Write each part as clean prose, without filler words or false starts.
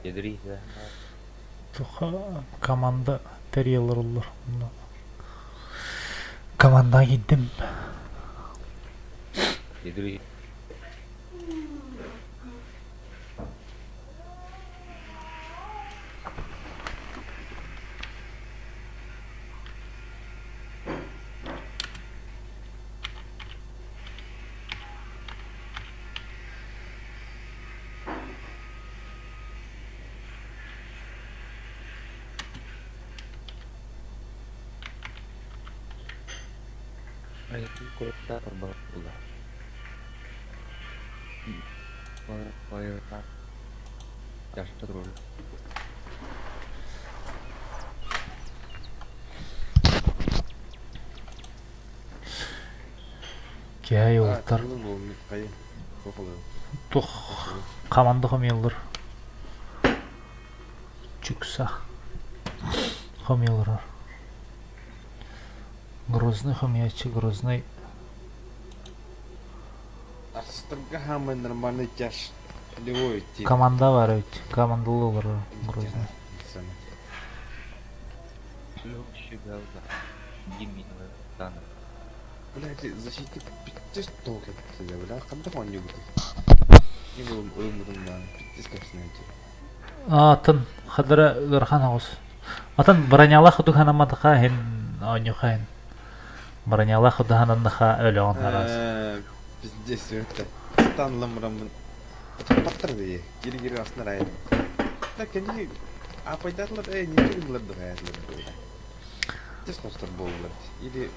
Ядрись, Туха команда тэрийэллэр оллор. Командаҕа киирдим. Ядрись. Киһи уолаттар туох хаманда хомуйаллар Чукса хомуйаллар Грозный хомуйааччы Грозный Астарга хаамай нормальный тяж левой тип. Команда бар ведь командалы олар Грозный. Блядь, защитник пиздец толк это, бля, ханта оонньуубут. Не ылыммытым даҕаны, пиздец кэпсэнээччи. Атын хадара ыарахан оҕус. Атын бронялаах удуханамматаха иһин оонньуха иһин. Бронялаах удухананнаха өлөҕүн араас. Пиздец өттө. Стан ламраммын. Паттар дии. Кири-кири аснар айан. Да кини апайдарлар э не кирилер дыгаялар. Тес хостор буоллар. Или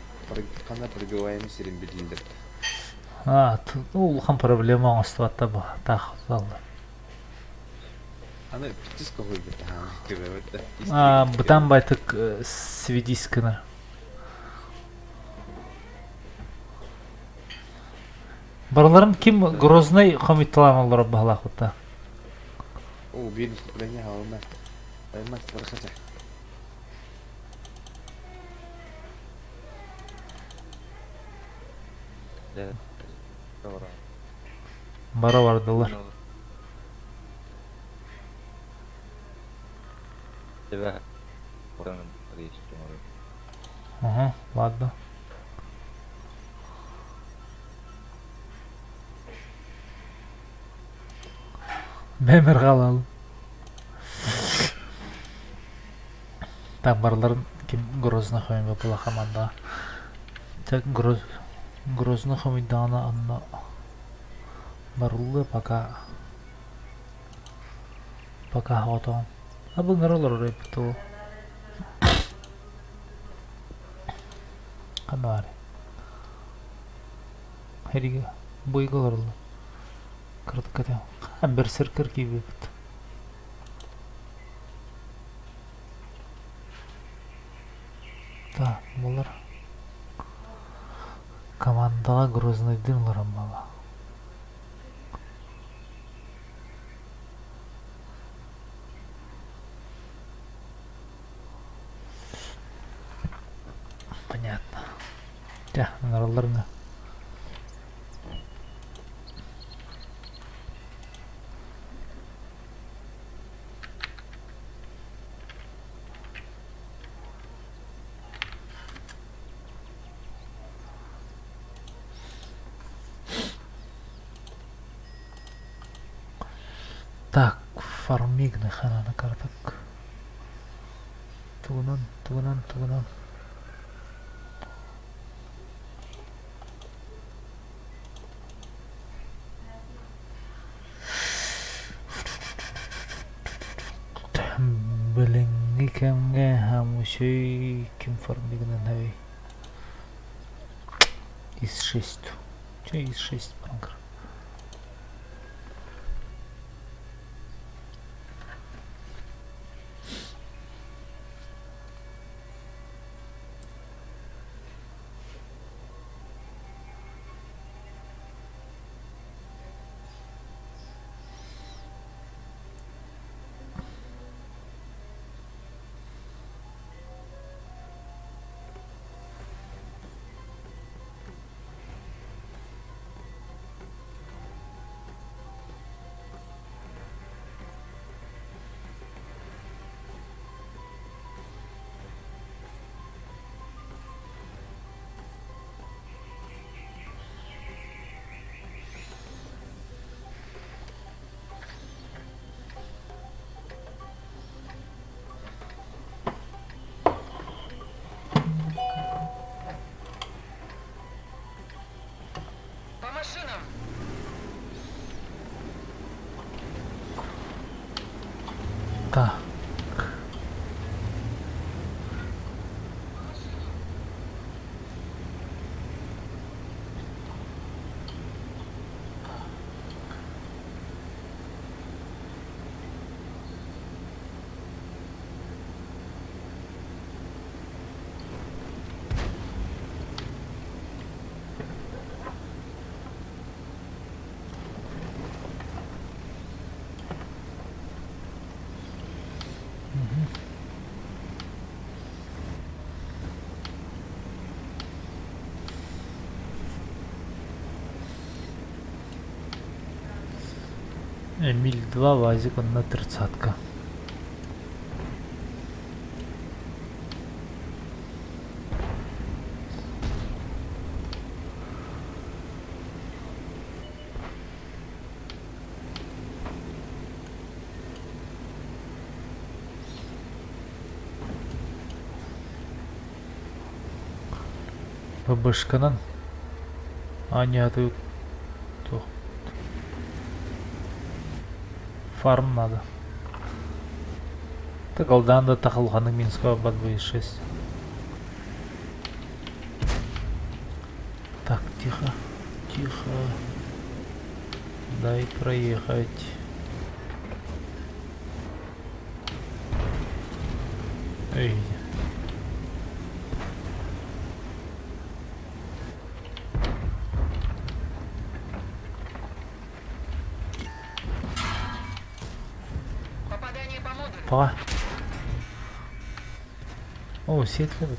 хана пробиваемый сирин билилер. А, улахан проблема оҥостубатта бу таах салла. Аны пиздец көһүйбүт төбөбөт А, бытан байтык сведись гына. Барыларын ким Грозный хомуйталаан олорор баһылаахпыта. О, биир выступление хаална. Аймас бархача. Бара бардылар. Ага, ладно. Бэмир хаалал. Так барыларын ким Грозный хомуйба була команда. Так Гроз Грозный хомуйдаҕына онно барыллыа пока пока хотоон. А быҥар олорор эбит ол. Ханна баарый? Хэригэ буйга олороллор. Кыратык этэ. Берсеркер киирбиппит. Так, булар командаҕа Грознайдыын олорон буолла. Понятно. Дьэ, ыҥыраллар Так, фармигны ханана картак. Тугунан, тугунан, тугунан. Билиҥҥи кэмҥэ хамышый ким фармигынан эбий? Ис-6. Че ИС-6 панкр? Так. Эмиль 2, Вазик, одна тридцатка. ПБшканан Аня ты Фарм надо. Так алдан да тахалханы Минского бат 6. Так, тихо, тихо. Дай проехать. Эй. Попадание по модулю. Па. О, сеть любит.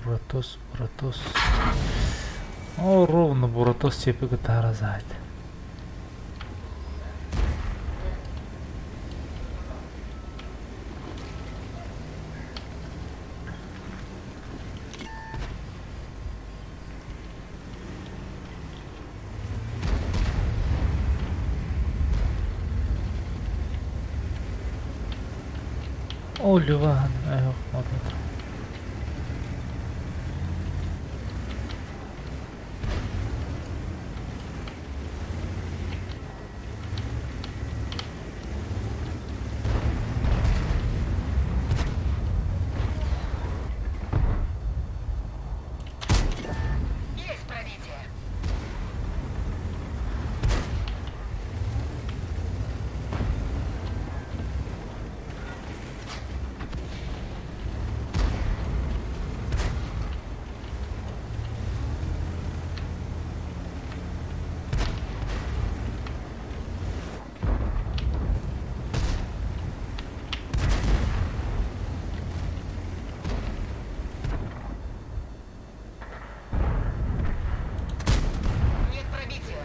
Буратос, Буратос. О, ровно Буратос тебе гитара зайд. О, Ливан, эх, вот это. Есть пробитие. Нет пробития.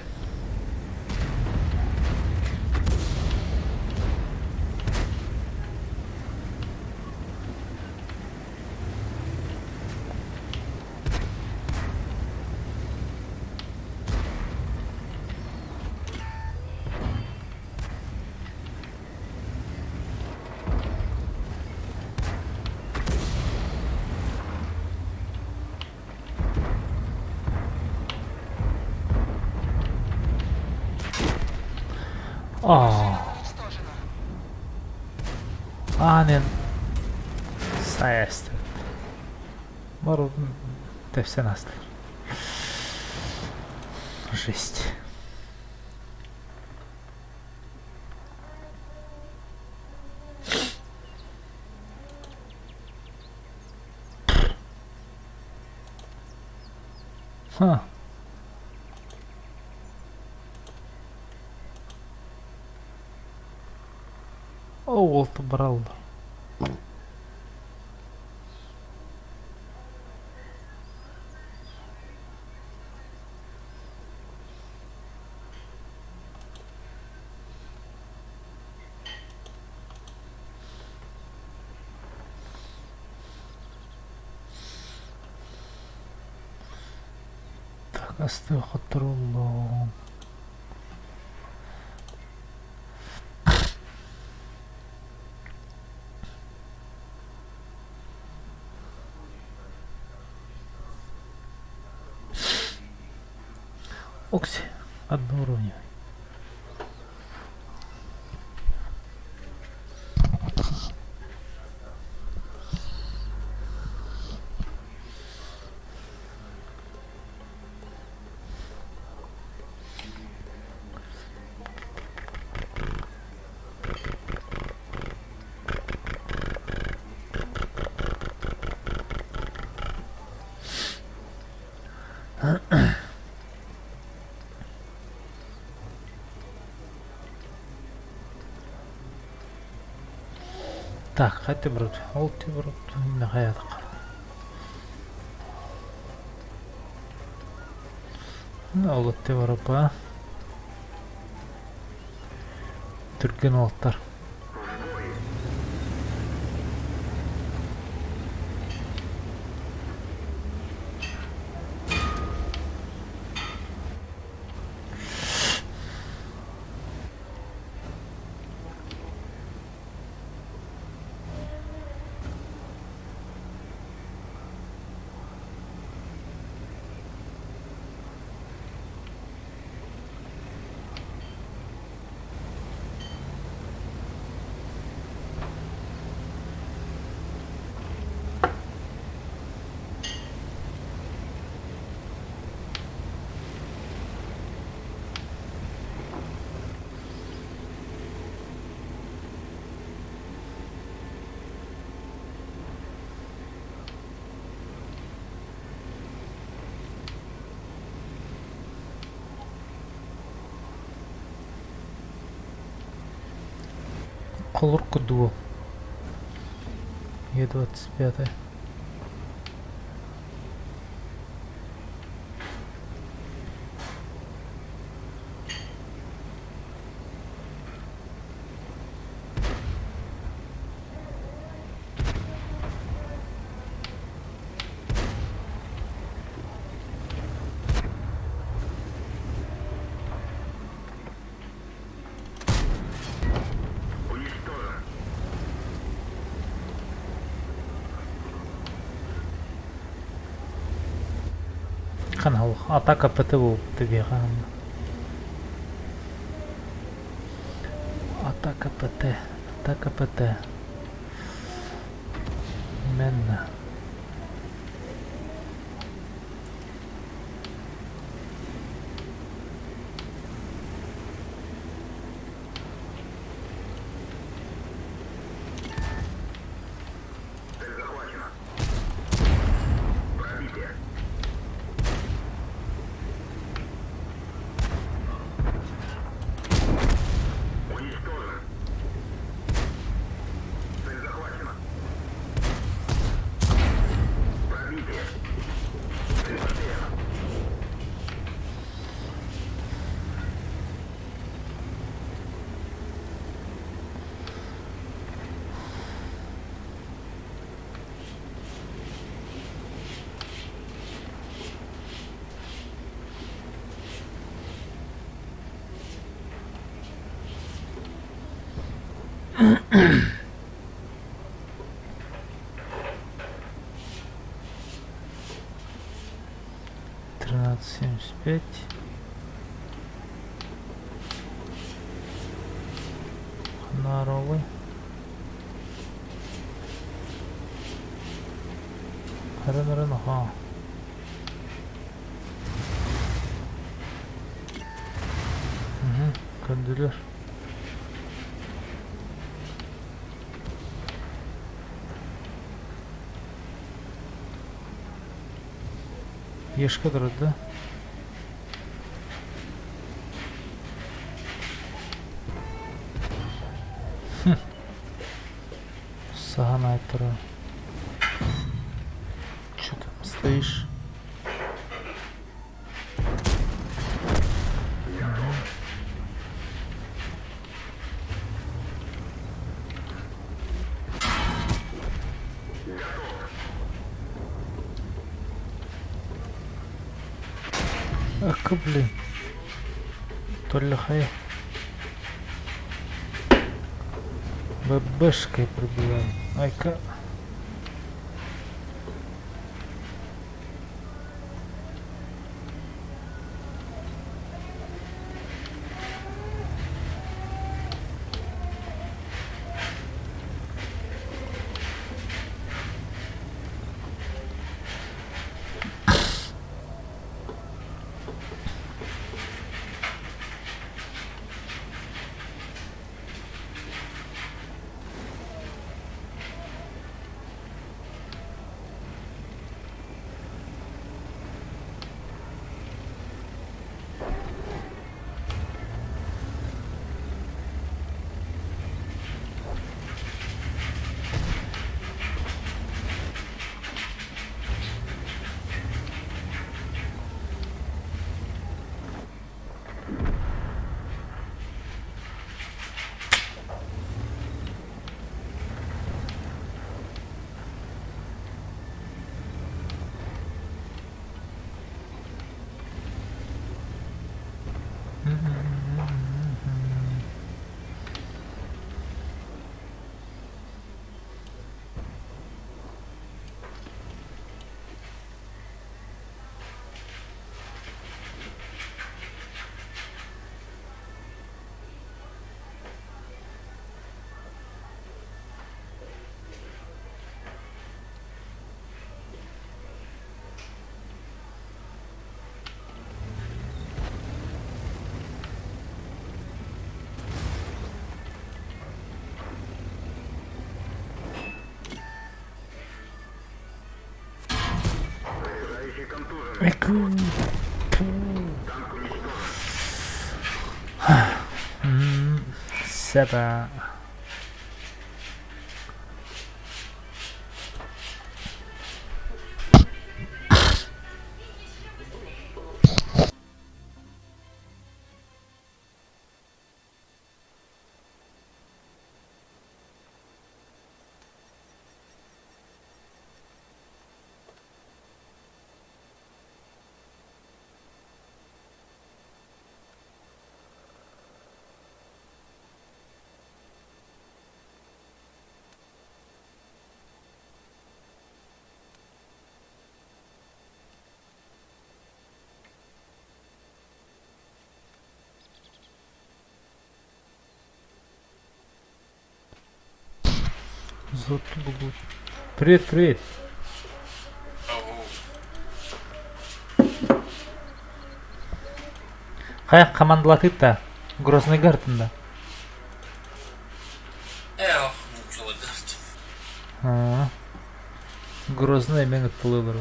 О, Уничтожено. Анен. Сайст. Бару тэпсэн астар. Жесть. Ха. О, уолту брал. Так, астыы хотторуллум. Окси, одноуровневый. Так, хайа брат, ол ти брат, нахаятык. Ол ти барапа. Түрген уолаттар. Холур курдугу. Е25. Канал. Атака ПТУ табиҕа. Атака ПТ. Атака ПТ. Именно. 13,75. Ханаровый. Харын ха. Угу, көндүлөр. Ешка турар да? Саһан турар. Че там стоишь? Ах, блин. Толлахай. ББшкой пробиваем. Айка. Саба. Привет, привет. Хайа командалатыт да? Грозный гартында. Грозный мен ыттылылар.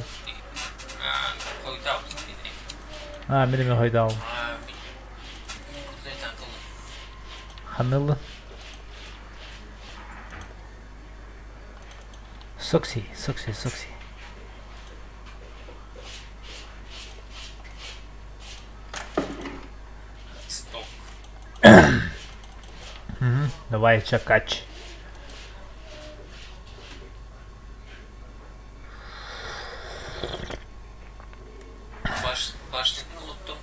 А, мен эме хойдаалым. Ханылы. Сокси, сокси, сокси. Стоп. Давай, чакач. Башнятын unuttum.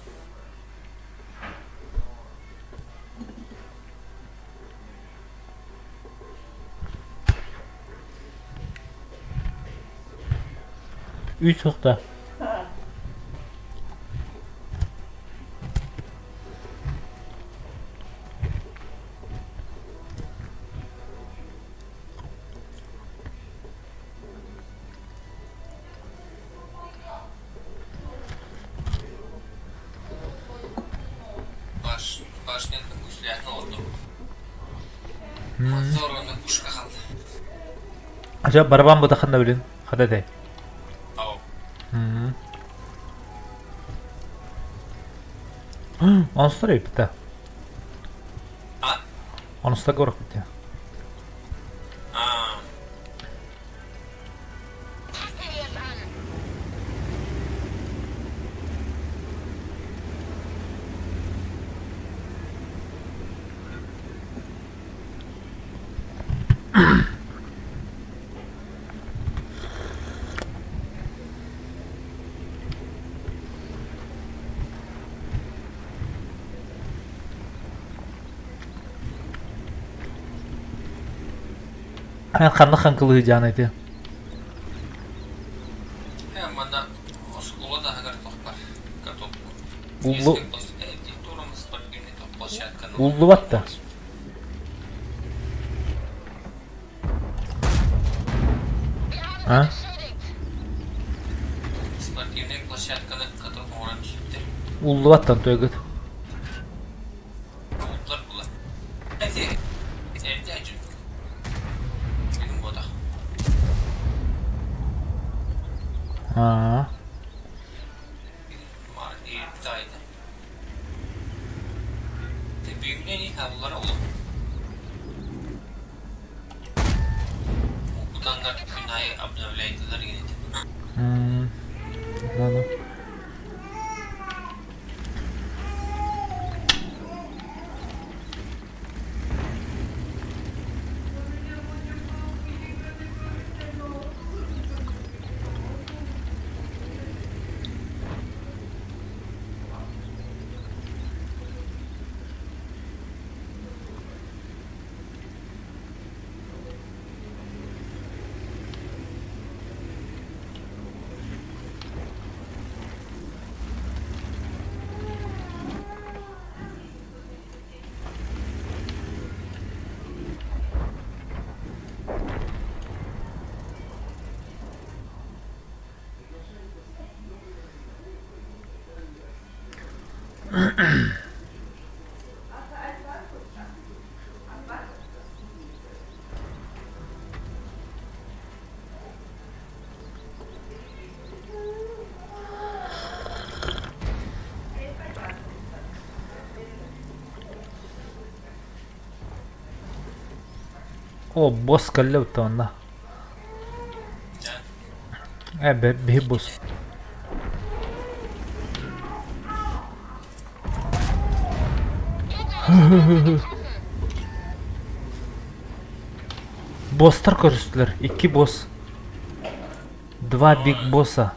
Үй тоқта. Баш, башнятын үсләрен unuttum. Мотор пушка қалды. Ажа барабан бұда қанда білін? Қада дей. Ау. Онстар епті. А? Онста горох бітті. А. Қанды қанқылы жан әйті. Мана оскола да картоп бар. Картоп. Уллу. Уллу батта. А? Спортивная площадканы каток оңран түшүптөр. Уллу баттан тойгыт. Уллар була. Эти эрде ажы. Бүгүн бодах. А. Бүгүнен и хавлар олу. Окутандар күн айы обновляйтылар келет. Ладно. О, босс кэллэ бутта онно. Э, биһи босс. Босстар көрүстүлэр. Икки босс. Два биг босса.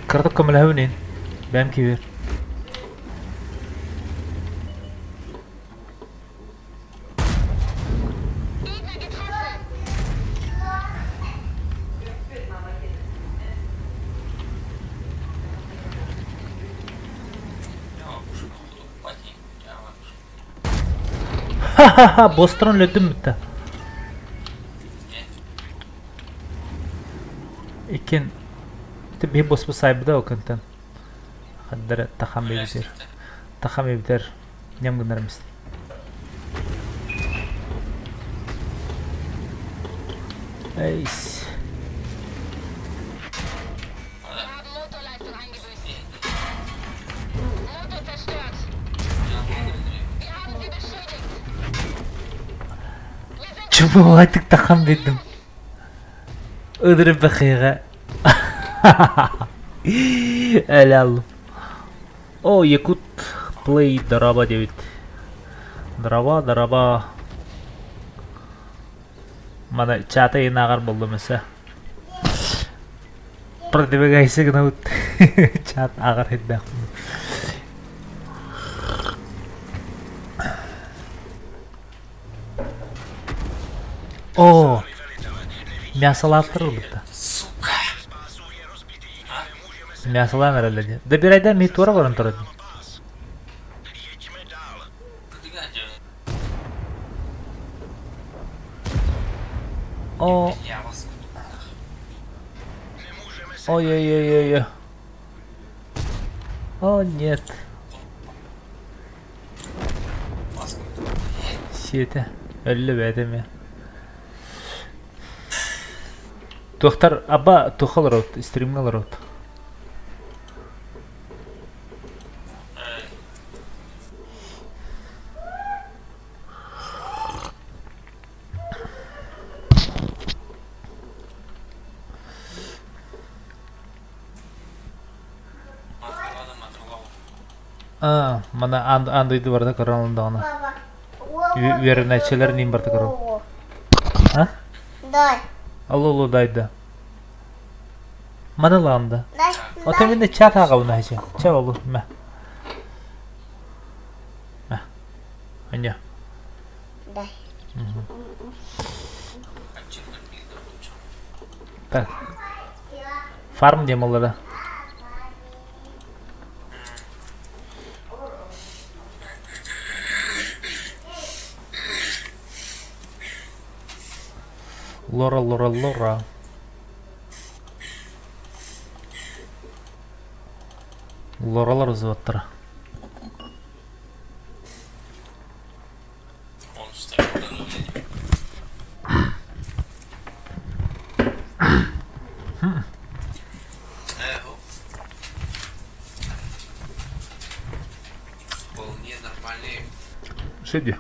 Кыратык көмөлөһөбүн ин. Бэйэм киирэр. Ха-ха-ха, бострон өлөдүм бүтэ. Иккин биһи боспу сайбыда окынтан. Хаддара тахам бибитер. Тахам бибитер. Нем гынарымыз. Эйс. Чубугатык тахан дедим. Ыдырып бахыга. Элал. О, Якут Плей Дораба дебит. Дораба, Дораба. Мана чата инагар болдум эсе. Продвигайся гына чат агар хиддах. О, мясолааттар ылбыта. Сука! Мясолаан эрэллэ. Да бирайда ми туора баран турар. О. Ой-ой-ой-ой. О, нет. Сиэтэ. Өллө бэйэтэ эмиэ. Туохтар аба туха олоробут, стримҥа олоробут. Аа, мана аан аан дойду барыта көрөн олордоҕуна үөрэнээччилэр ниин барыта көрөн. А? Дай. Алло, дайда. Маны ылаҕын да. Оттон мин чат ааҕабын аһычы. Чэ олу, мэ. Мэ. Анья. Дай. Так. Фарм диэн буолла да. Лора, Лора, Лора. Лоралар взводтара. Вполне нормальный. Шиди.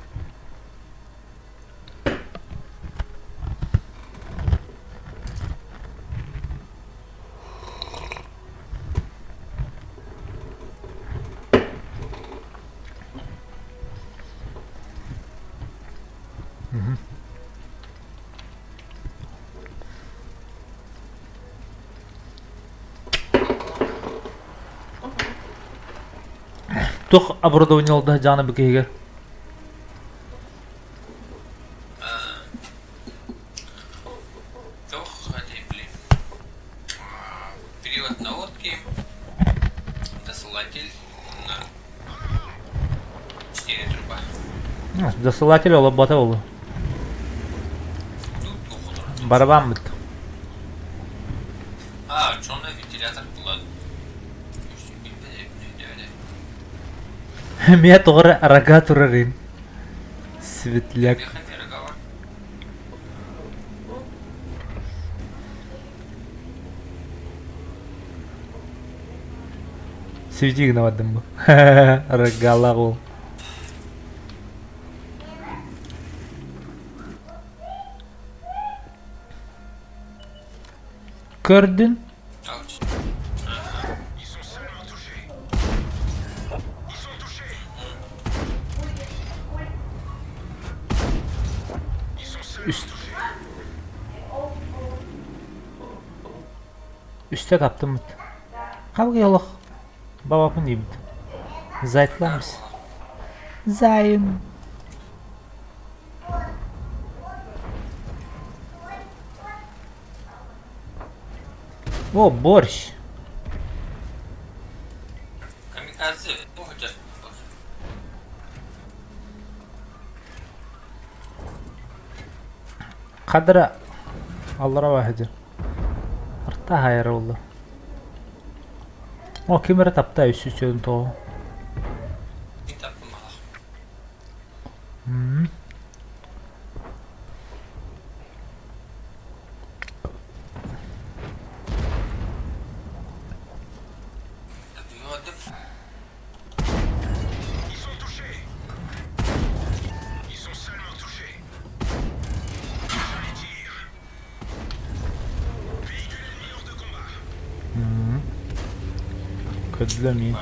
Туох оборудование олда дьааны бикиһигэр? Туох блин. Привод наводки. Досылатель на 4 труба. Досылатель олоббата болу. Барабан бит. А, черный вентилятор была. Мия тоҕо рога турарын. Светляк. Свети гына бардым бу. Рогалаах ол. Көрдүн? Үс... Үстэ таптыммыт. Халгы олох бабапын диибит. Зайтлаамс. Зайын. О, борщ. Камикадзе, сылдьар. Хадара аллара баһыдьыр. Арта хайара олла. О, ким эрэ тапта үс үчүөн тоҕо. Мин таптым малах. Көдлөмин.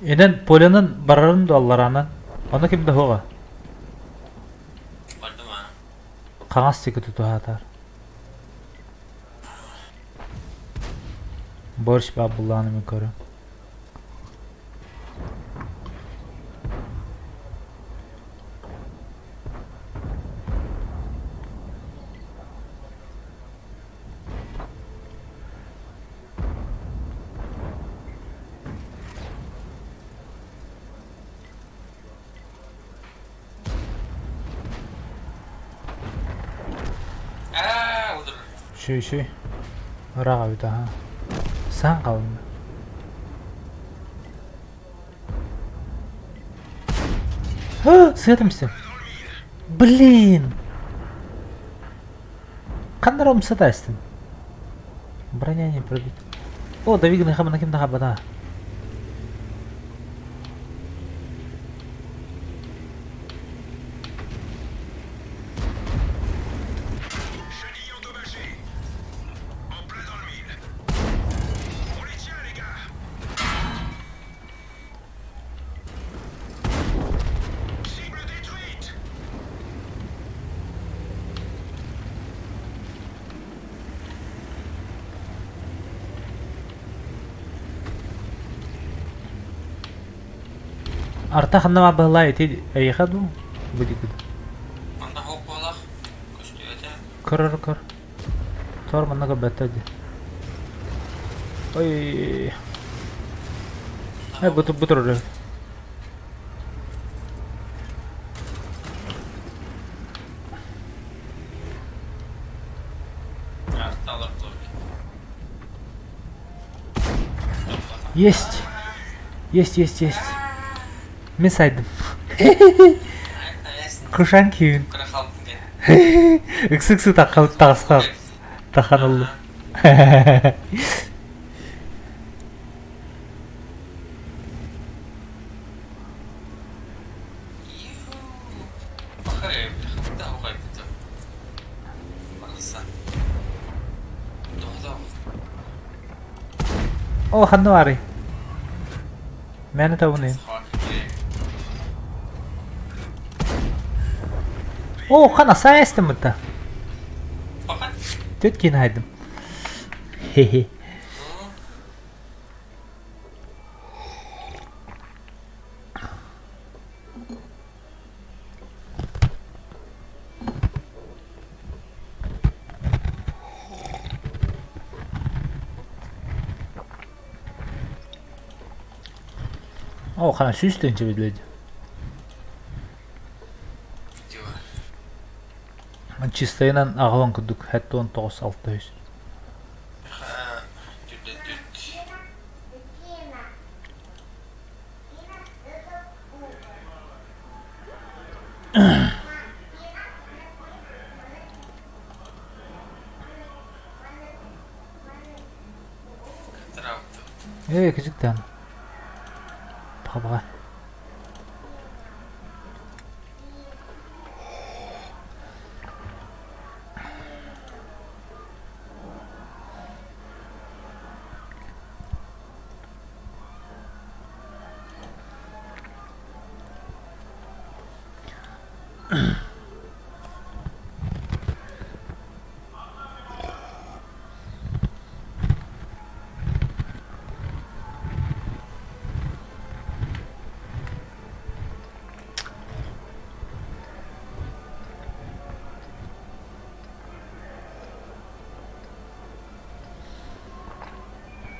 Инэн Полянан барарын да аллараанан. Ону ким да суоҕа. Хаҥас диэки тутуһаатаар. Борщ баар буллаҕына мин көрөм. Шүй шүй. Ыраах эбит аһа. Саан хаалынна. Сыатым истин. Блин! Ханна эрэ умсата истин. Броня не пробит. О, Давиганы хамана ким да хабана. Арта ханна баар быһылаа ити эйиэхэ дуу бу диэки дуу? Манна хоп буолах көстүбэтэ. Көрөр көр. Тор манна көрбөттөр дии. Ой. Э бу бу турар. Есть! Есть, есть, есть. Мин сайдым. Кушан киин. Ыксы-ыксы таҕыска тахан ыллым. Оо, ханна баарый? Мээнэ табынайын. Оо, хана саайыстым бытта. Түт киин хайдым. Хе-хе. Оо, хана сүүс тыһыынча биллэ. Чистайынан аҕалан курдук 79 600. Ээ, кичиктэн. Паха-паха.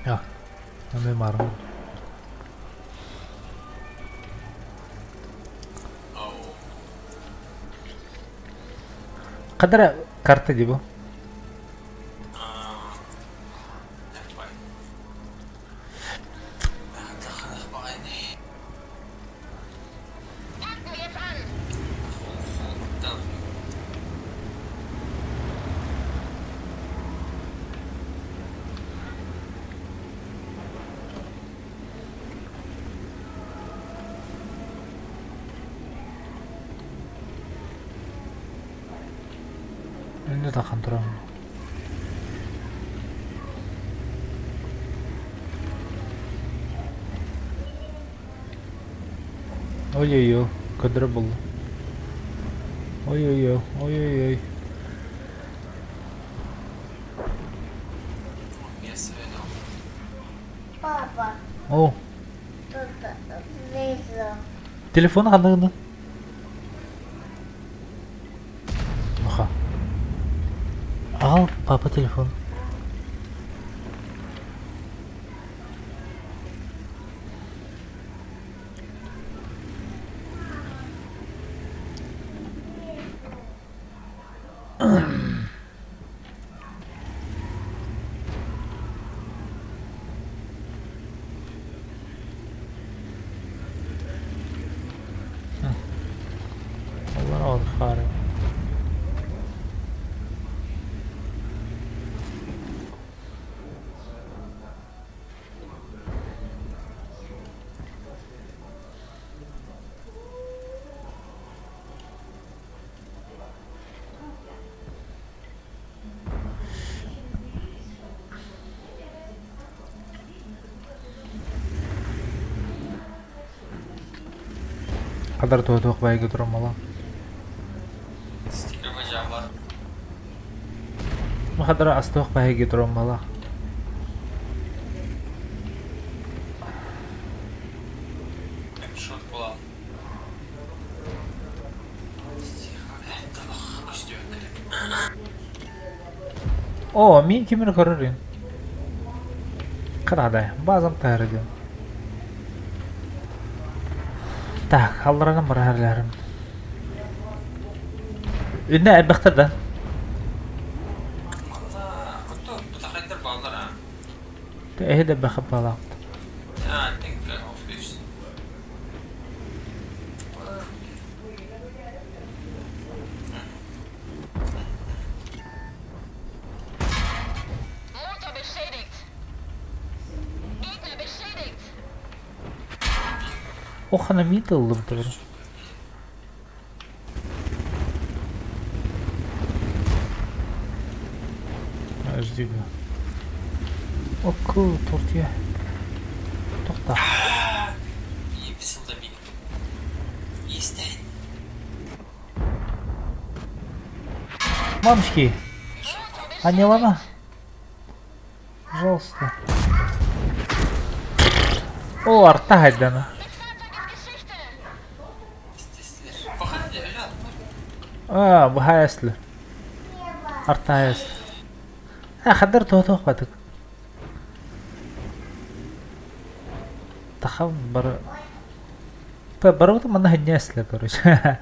Ja, эмиэ маарым. Хадара карта дии бу? Инде тахан туран. Ой-ой-ой, көдөрө булла. Ой-ой-ой, ой-ой-ой. Папа. О. Тут внизу. Телефон ханна гына? Аха. Аҕал папа телефон. Хадар туох байга туран Хадара астуох байга туран мала. О, мин кимин көрөрүн. Кырадай, базам таарыдым. Так, алларанан барар Үнне элбэхтэр да. Эһи да бэхэ балаат. Охана мита ыллым турар. Жди. Оку, тортия. Тохта. Мамочки, а не лама? Пожалуйста. О, арта хайдана. А, бухаяслы. Арта хайаслы. А, хаддар туох батык. Тахам бар... Барыбыт манна ханньяслы, короче.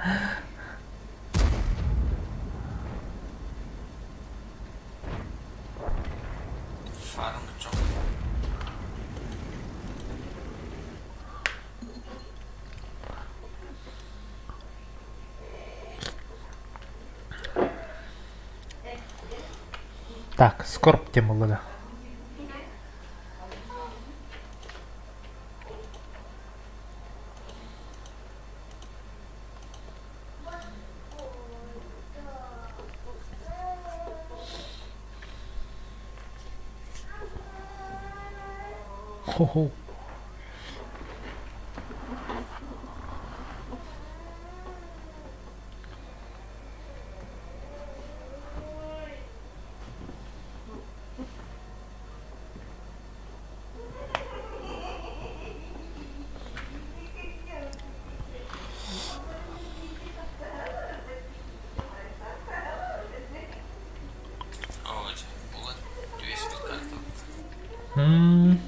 Так, скорбь диэн буолла да. Хо-хо. М.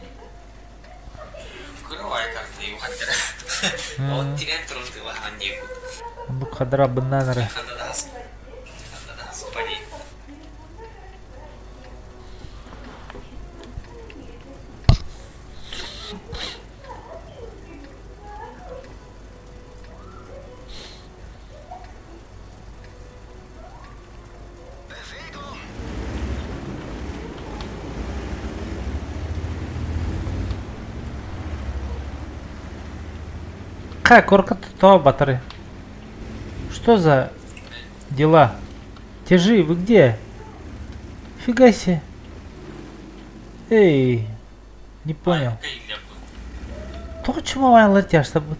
Оннук хадара быннаан эрэ. Ха, корка то батары. Что за дела? Тяжи, вы где? Фига себе. Эй, не понял. Тоҕо чумавайлар тяжтабыт?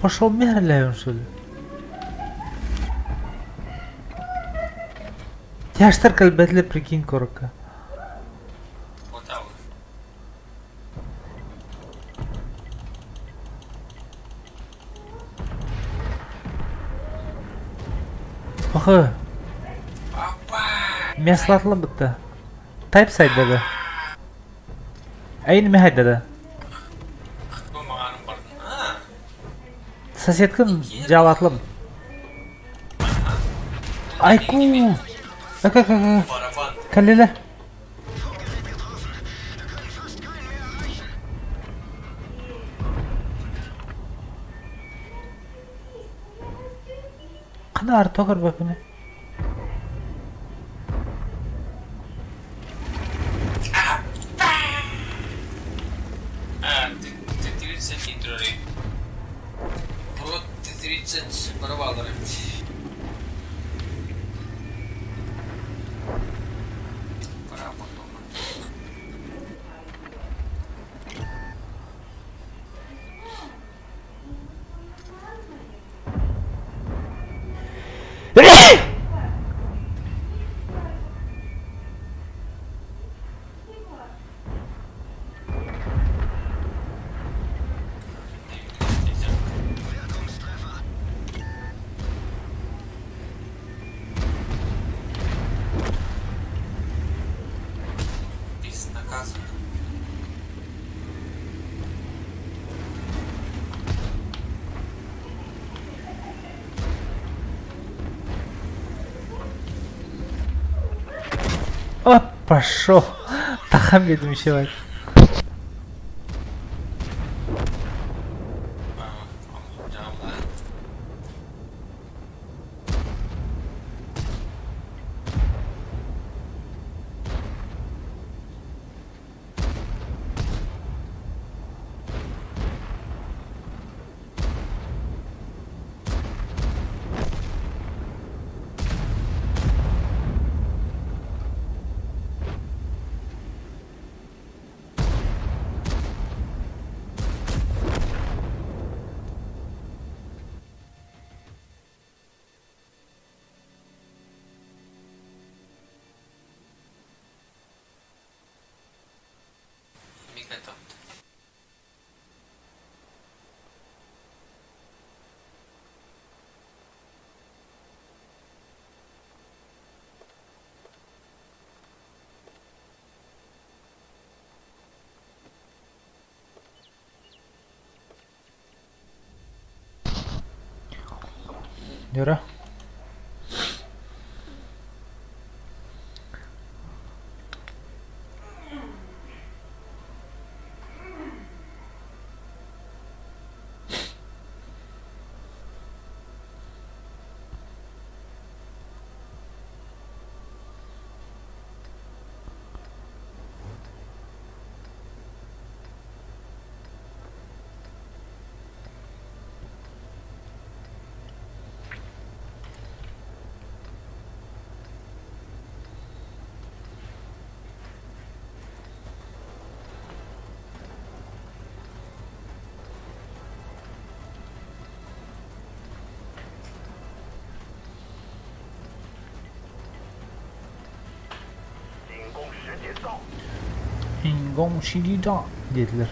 Пошел мерлэйон что ли? Тяжтар кэлбэтилэр прикинь корка. Пахы. Мяслатлы бытта. Тайп сайдада. Әйін мехайдада. Соседкын жалатлым. Айку! Каллеле. Хана арто көрбөппүнүй? О, пошел. Тахам ведущего. Юра. Диэтилэр.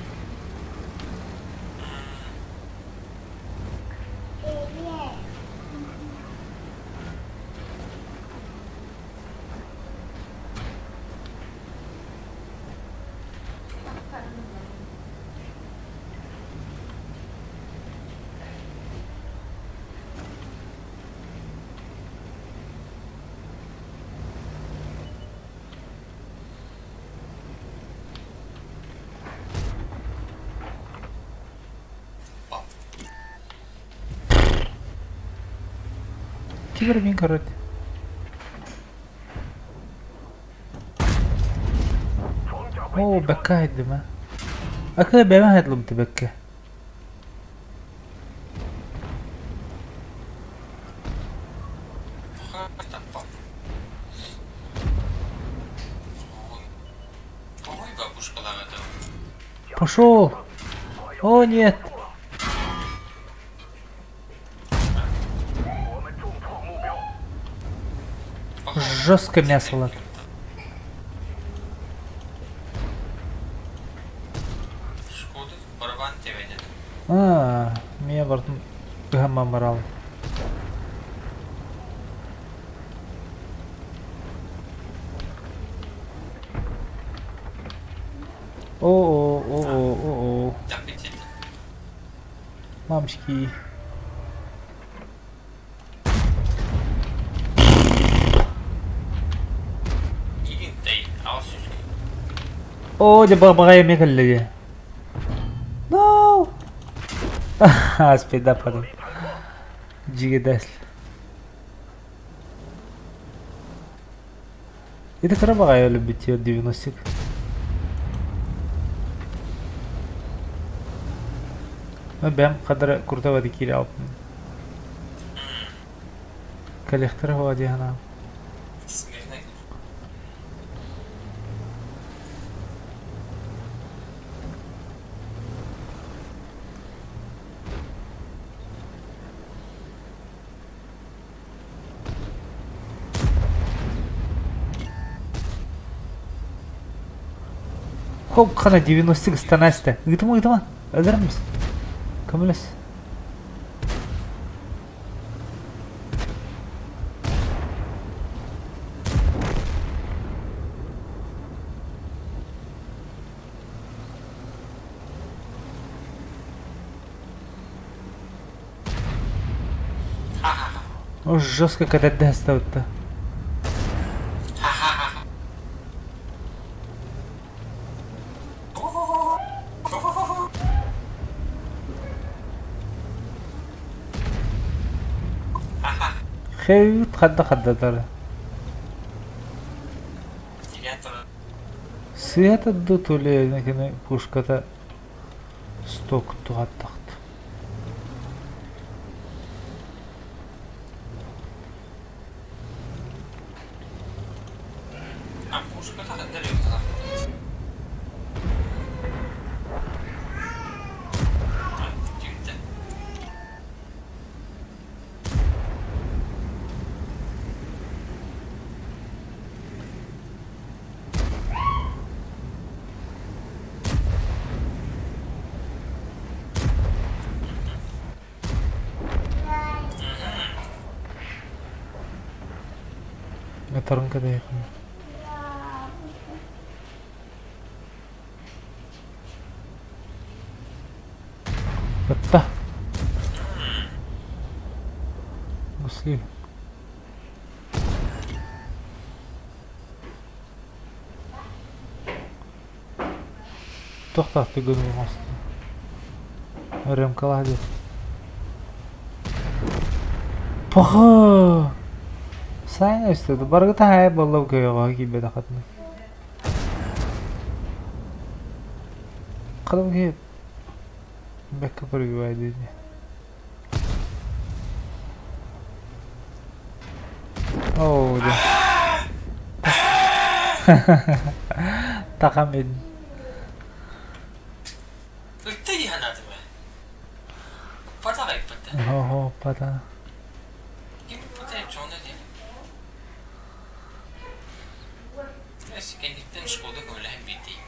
Кибер мин короче. Оо, бэккэ хайдым аа. Акы бэйэм хайдлым бэккэ. Пошел! О, нет! Жестко мясо лад. А, меня бартын ыһамман барал. О, о, о, о, о. Мамочки. Оо, дьэ баҕайы эмиэ кэллэ дии. No! Аспида падал. Дьигэдэс. Это кыра баҕайы өлбүт 90 Бэм хадара куртабады киире алпын. Кэлиэхтэрэ һуо дии санаам. Хоп хана 90 станаста. Ыытыма ыытыма. Өлөрөммүс. Көмөлөс. Жестко катать ставит-то. Хейт хадда хаддатар. Сыата ду тули кини пушката сток туһаттахт. Ытарын кэдэйхин. Ытта. Муслим. Туох гын оҥостон. Рөмкалаах диэн. Пахы! Сайын өстөдө. Барыгыта хайа буолла көйөҕө киирбэтэххитинэ. Кадым киһи бэккэ прибивай диэни. Оо, дьэ. Такам ин. Оо, пата. Кэнниттэн шкода көмөлөһөн биэрдии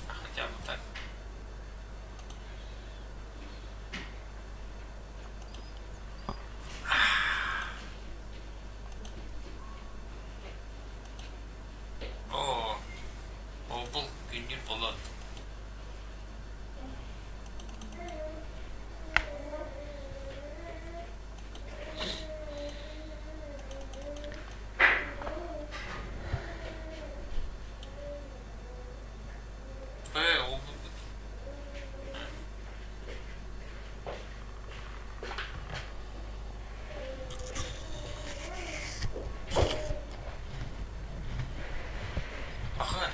Хотя бы так. Оо, ол-бул күннүүр болот. Ээ, ол-бу Аха.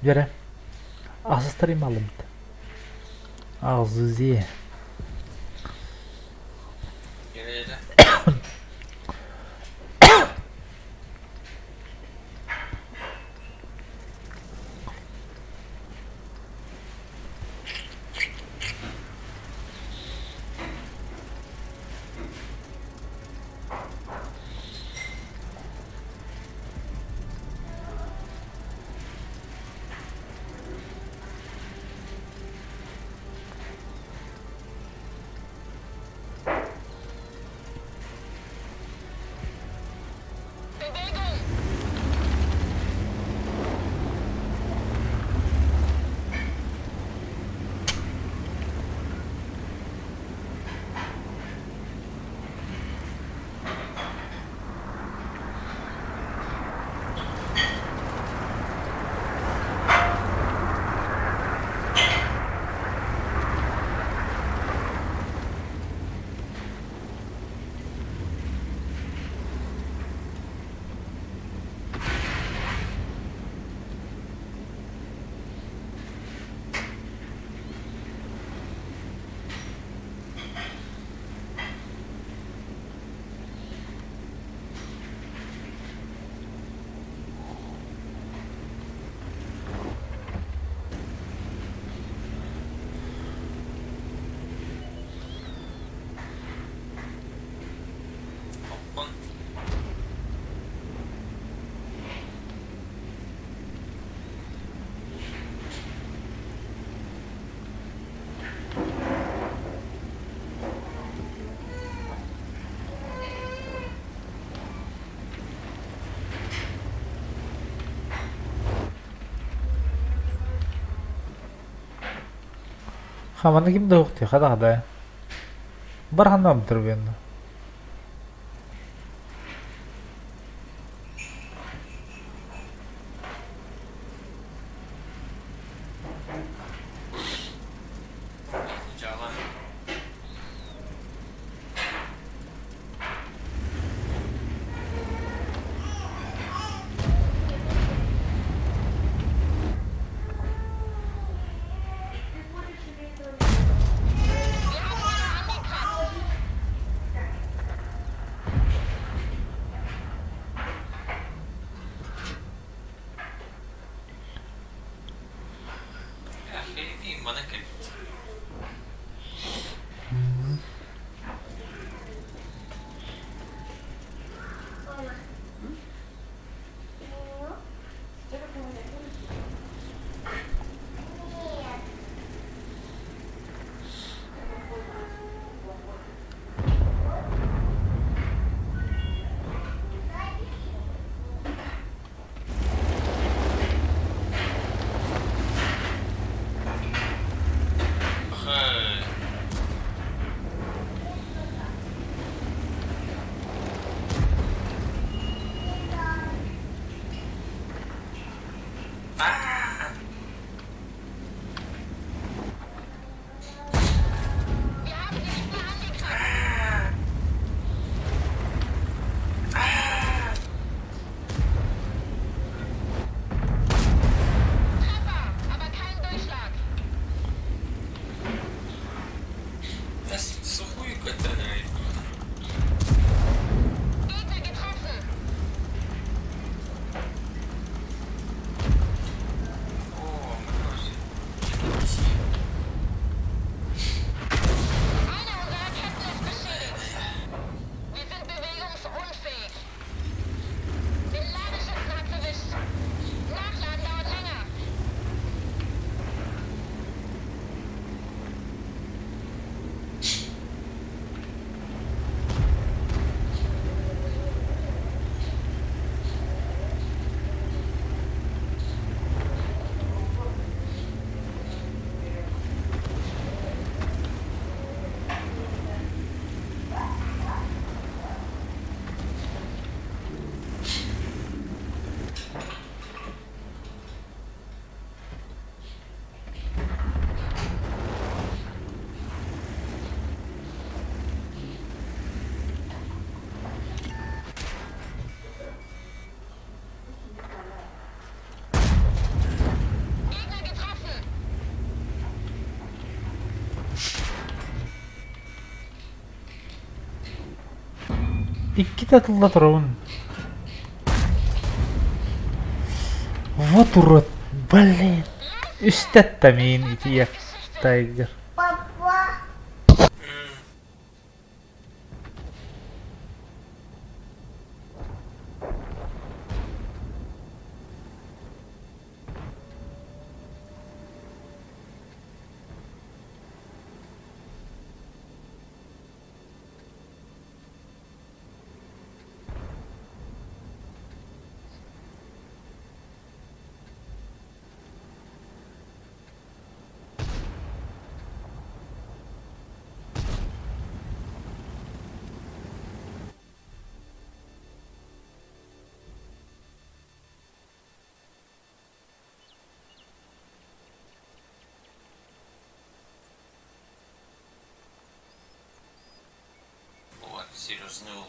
Дьэрэ, ахсыстар ималымт. Аҕзызе. Bewegung! Оппон. Хаманы ким да уктуй, хада хада. Бар ханна бутыр бенна. Дьаалан. Wir haben einen Angriff. Киһи манан кэлбит. Иккитэ тылла турабын. Вот урод, блин. Үстэ мин ити Тайгер. Папа. Вот, серьезный ол.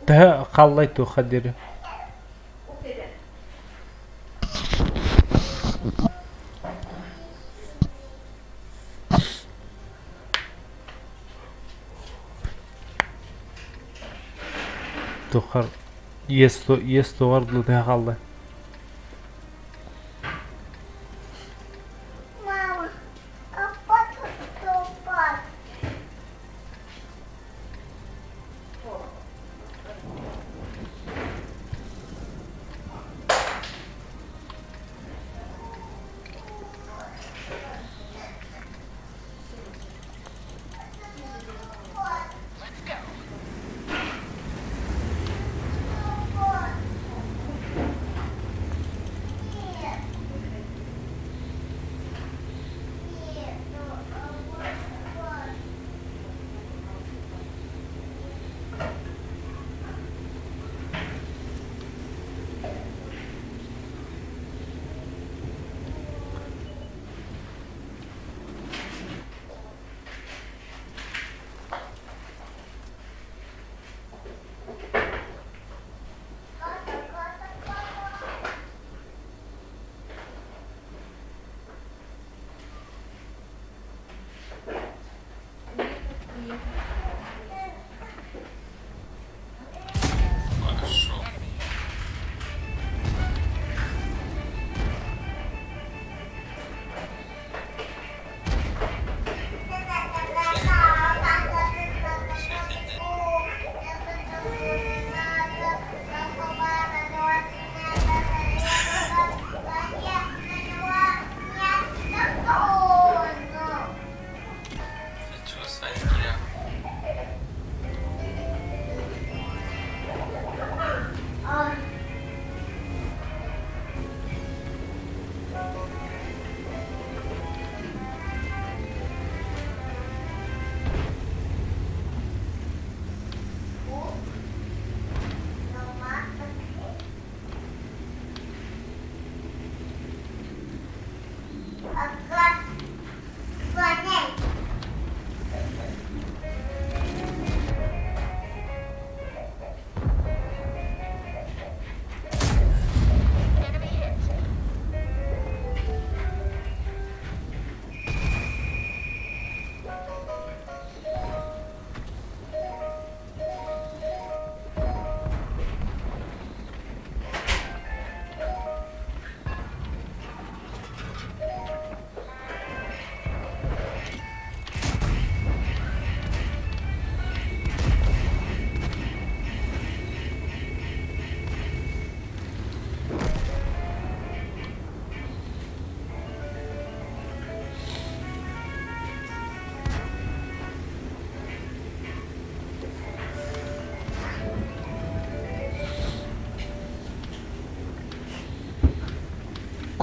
Төһө хааллай туохха диэри Туоххар иэс иэс туоҕар дылы төһө хааллай Мама, папа тут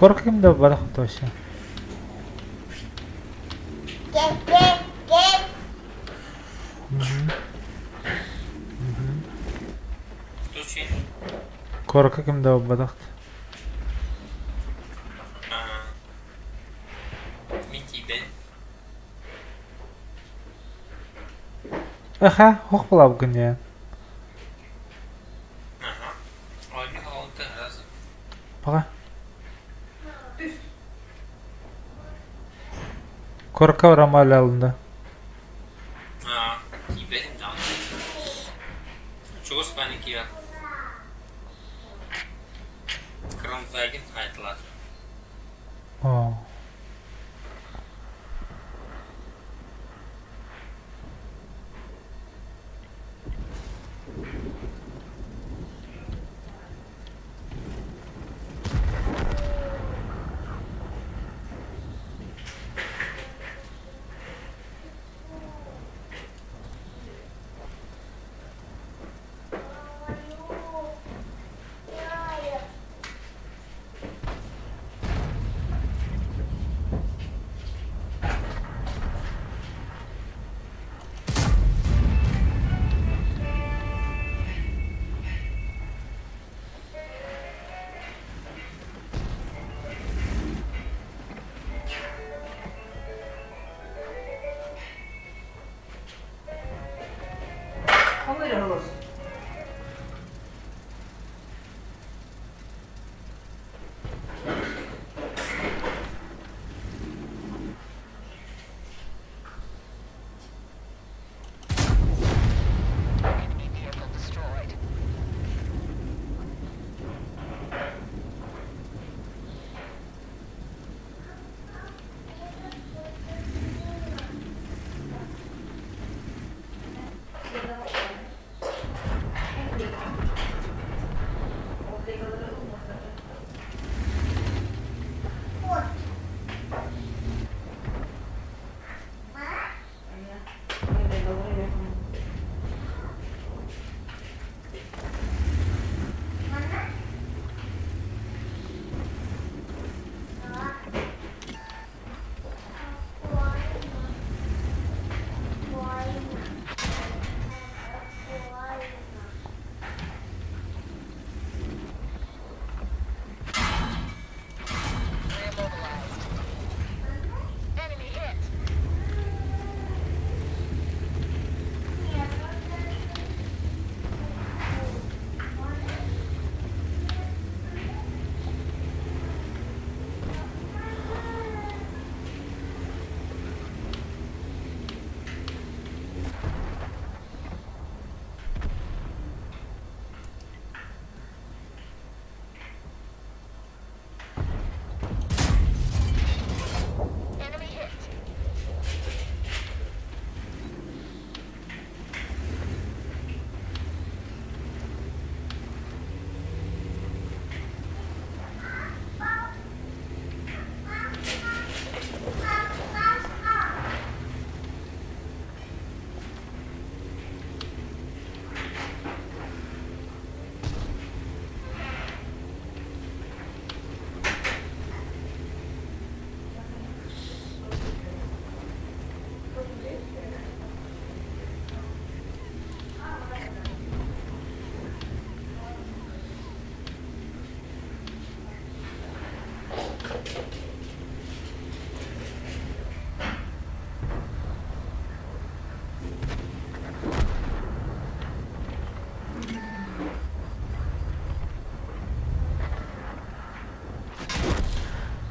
Корка ким да барах вообще. Корка ким да барах. Аха, хох булабгын я. Пока. Корка Рамаль алынды. О.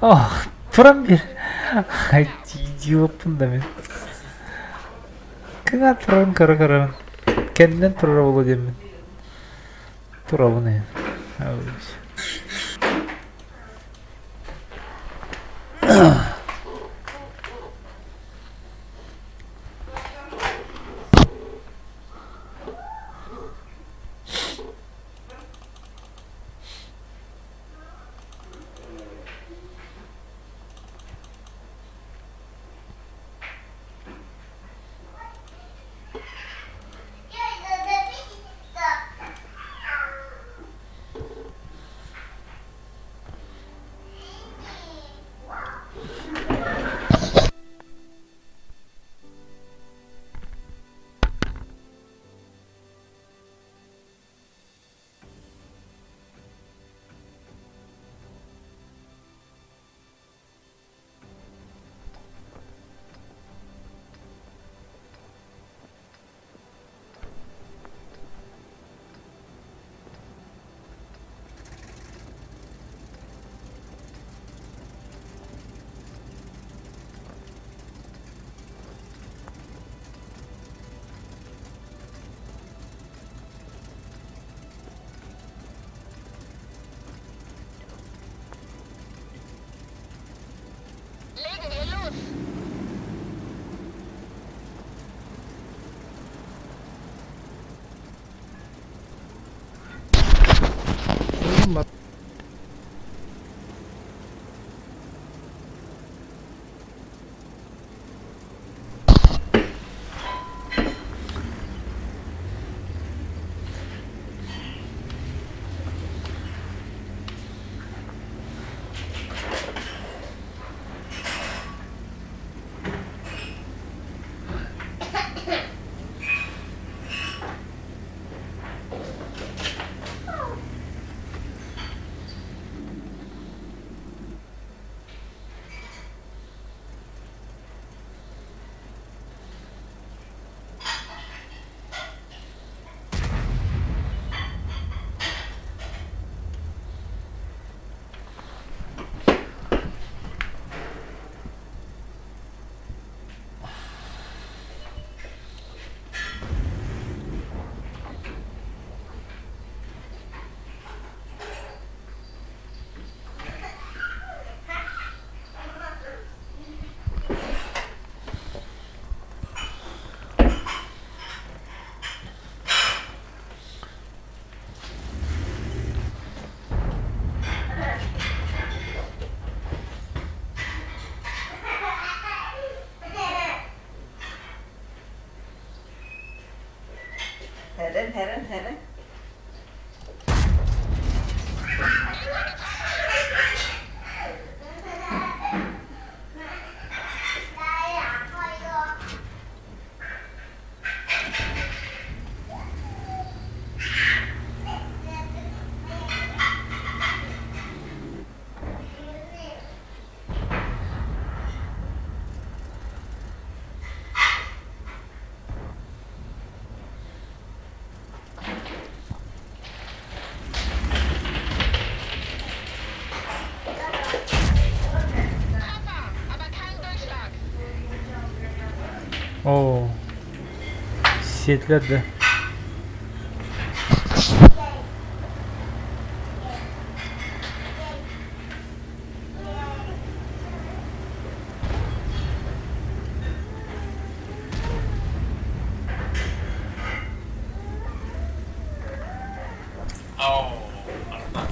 Ох, туран бир. Ай, идиоппун да мин. Кыҥа туран көрө-көрөбүн. Кэннинэн турара буолуо диэммин. Турабын ээ. Legen wir los! Herren, herren, herren. Treffer, aber kein Durchschlag. Оо. Сиэтилэр да. Оо, арда.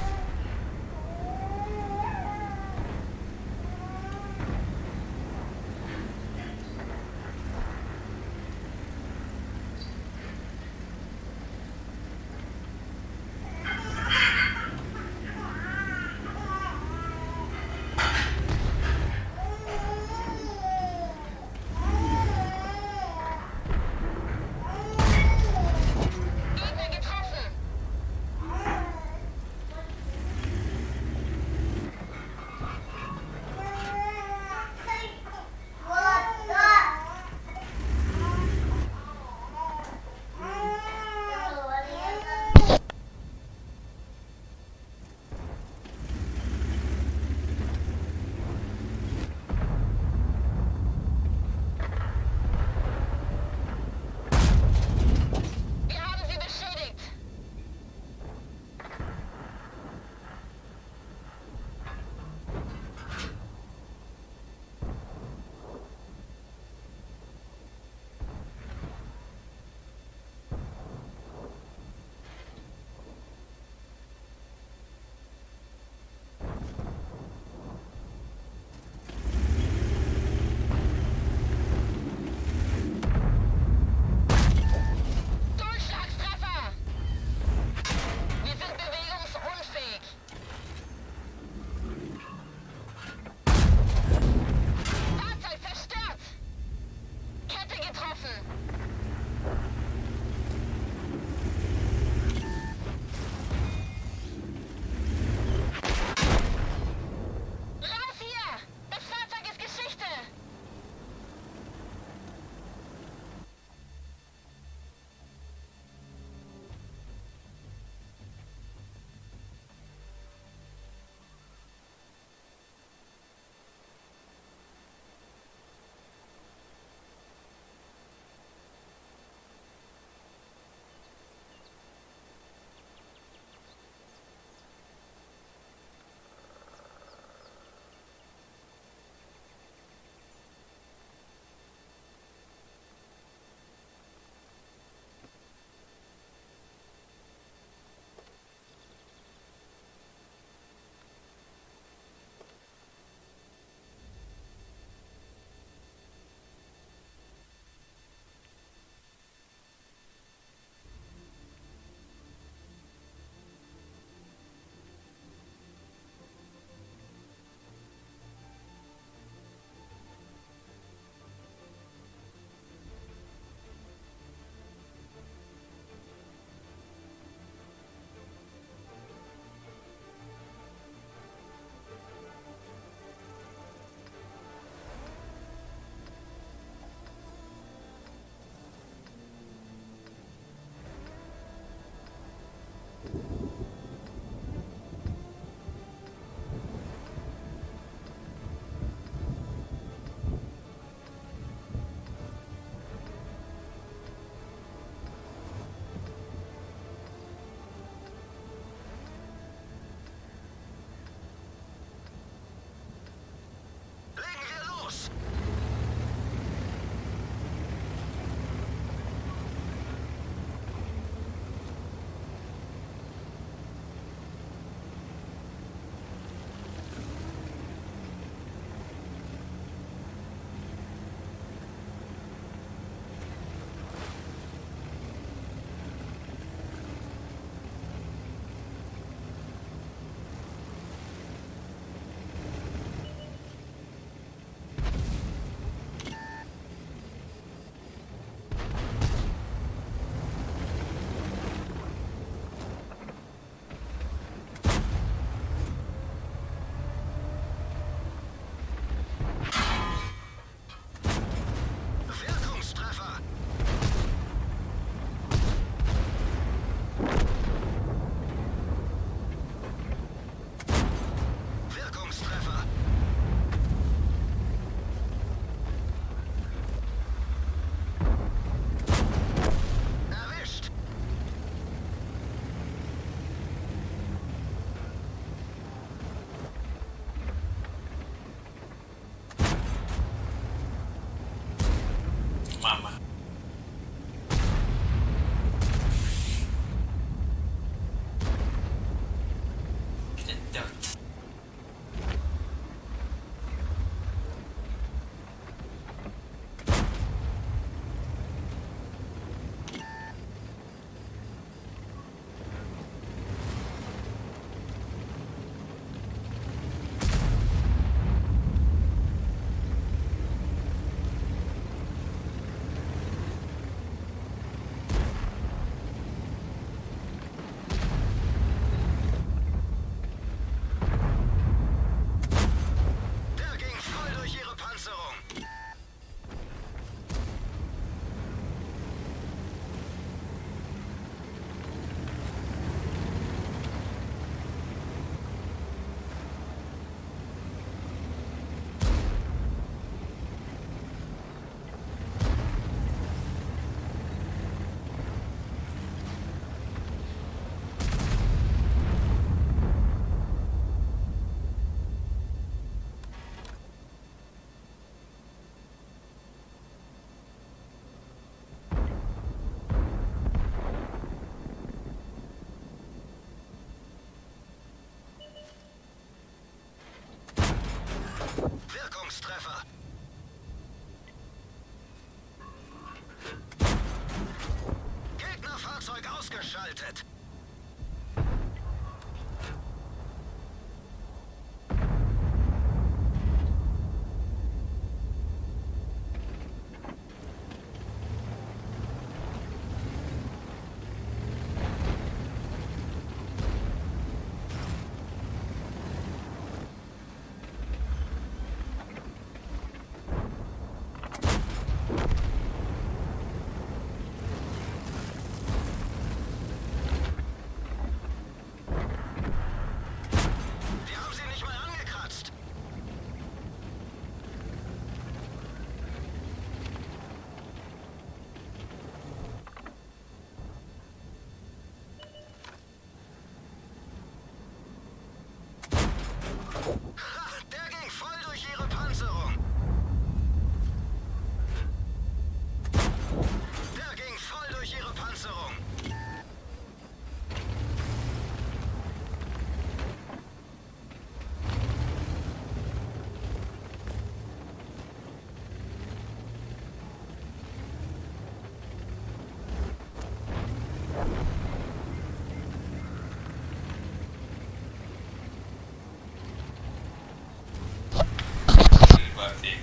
баар дии.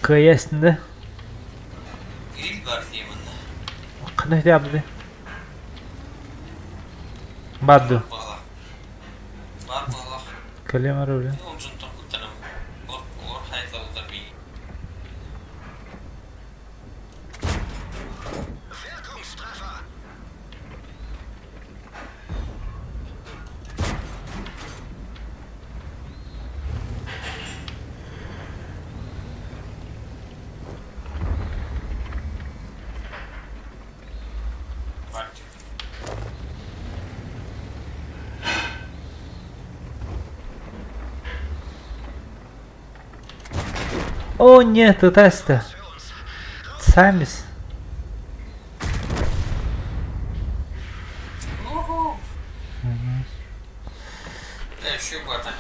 Кыайа эстинде. Гриль баар дии манна. Ханна үтэ Баар дуо? Баҕалаах. Баар баҕалаах. Кэлиэм эрэ үлэ. Ол дьонтон куттанам. Олор, олор хайдаллар миигин. Баар дии. О, нет, это эстэ. Саймис. Уху! Да, еще бы атака.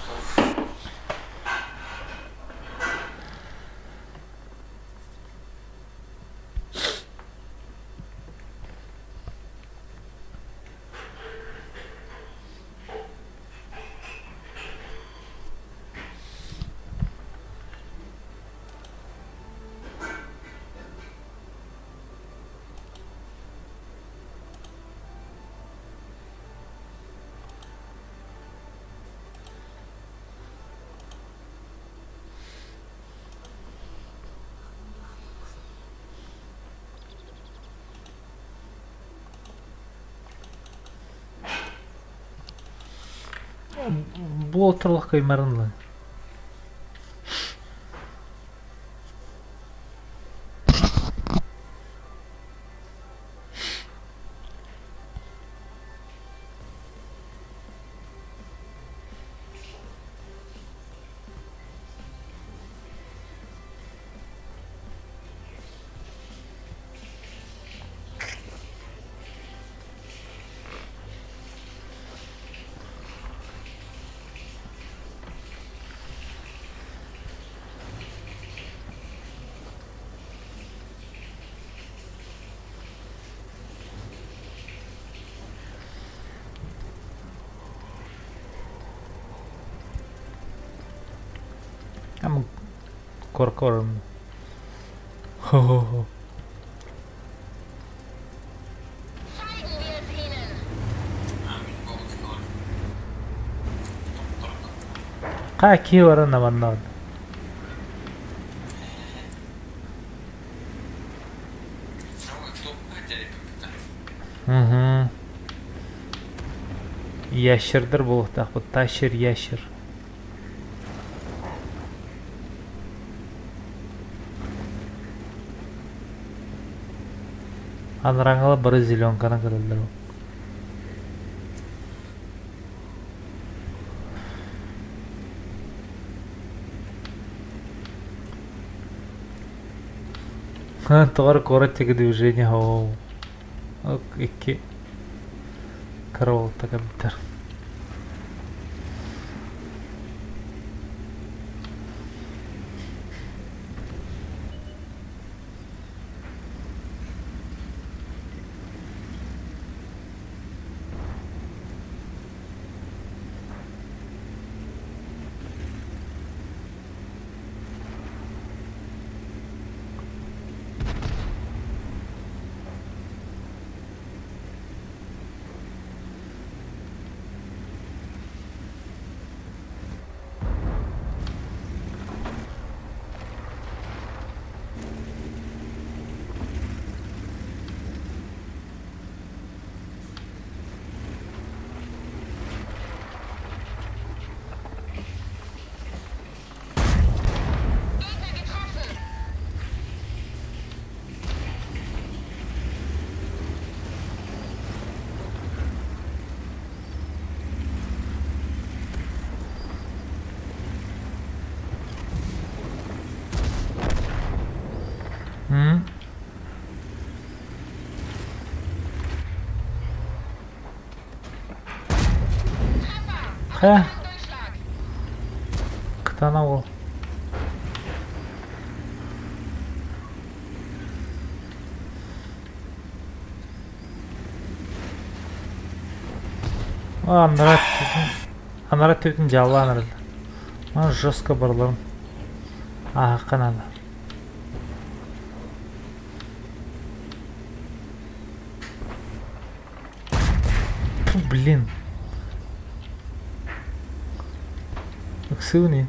Бу отурлах кыймарынла. Ам коркором. Хо-хо-хо. Zeigen wir es ihnen. А, мин буолбут Тохторго. Ха кии баран наманнаан. Угу. Ящердер буолуохтаахпыт. Тащер ящер. Анарааҥҥыла бары зеленканан көрөллөр. Тоҕо эрэ куорат диэки движение оо икки кыра уолта кэлбиттэр. Gegner getroffen. М? Treffer. Aber Ха, kein Durchschlag. кытаанах уол. Анараа анараа төтүн дьааллаан эрэллэр. Маны жестко барыларын. Ааһахха наада. Фу, блин. Ыксыыбын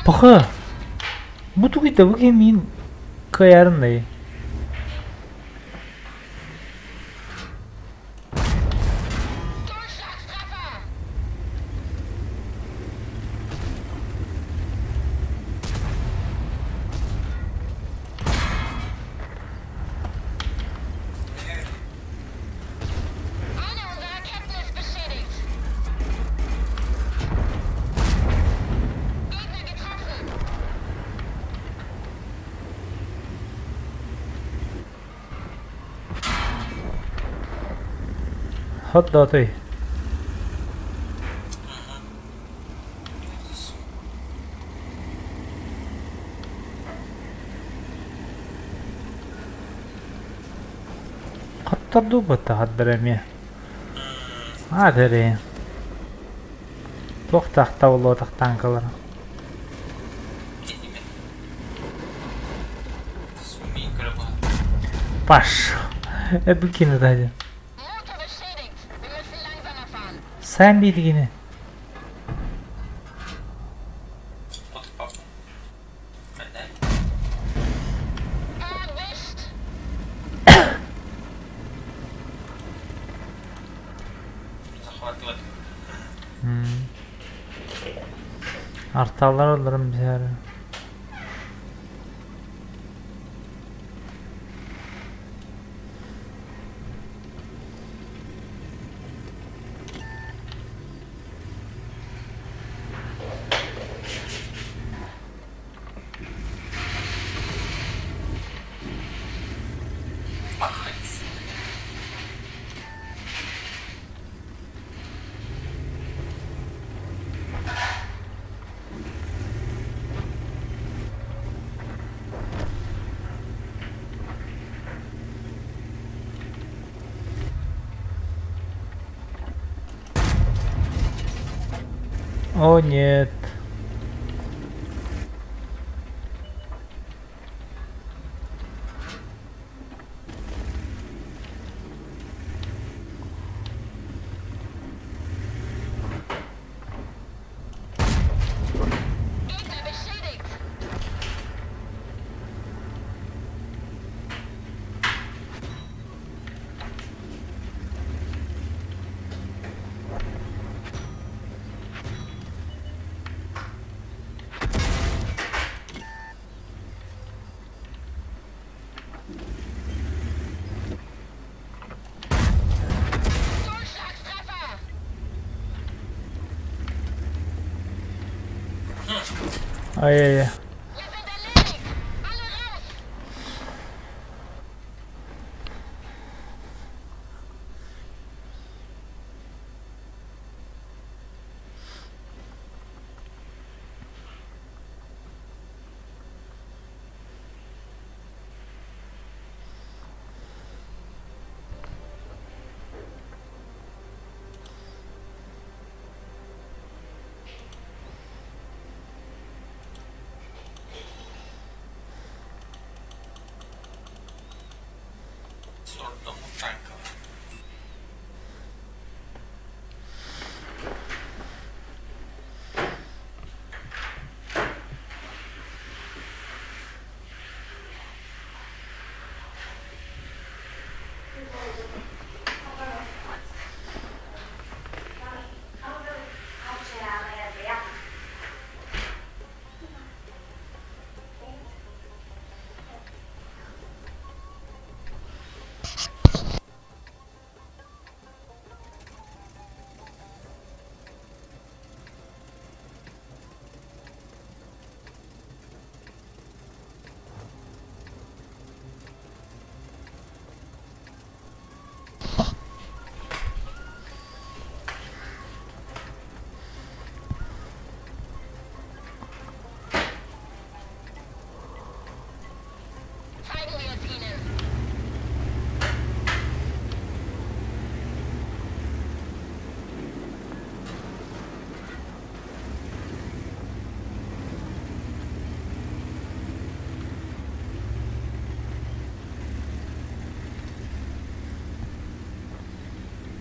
Паха! Бу тугуйда бу киһи миин кыайарын дайы. Хот дотой. Хаттар дуу баттахаттар эмиэ. Аа тэрэ. Туох тахта болуотах танкалар. Паш. Эбикини дайды. Sen bilgini. Artallar olurum bir ara. О нет. Ай-яй-яй.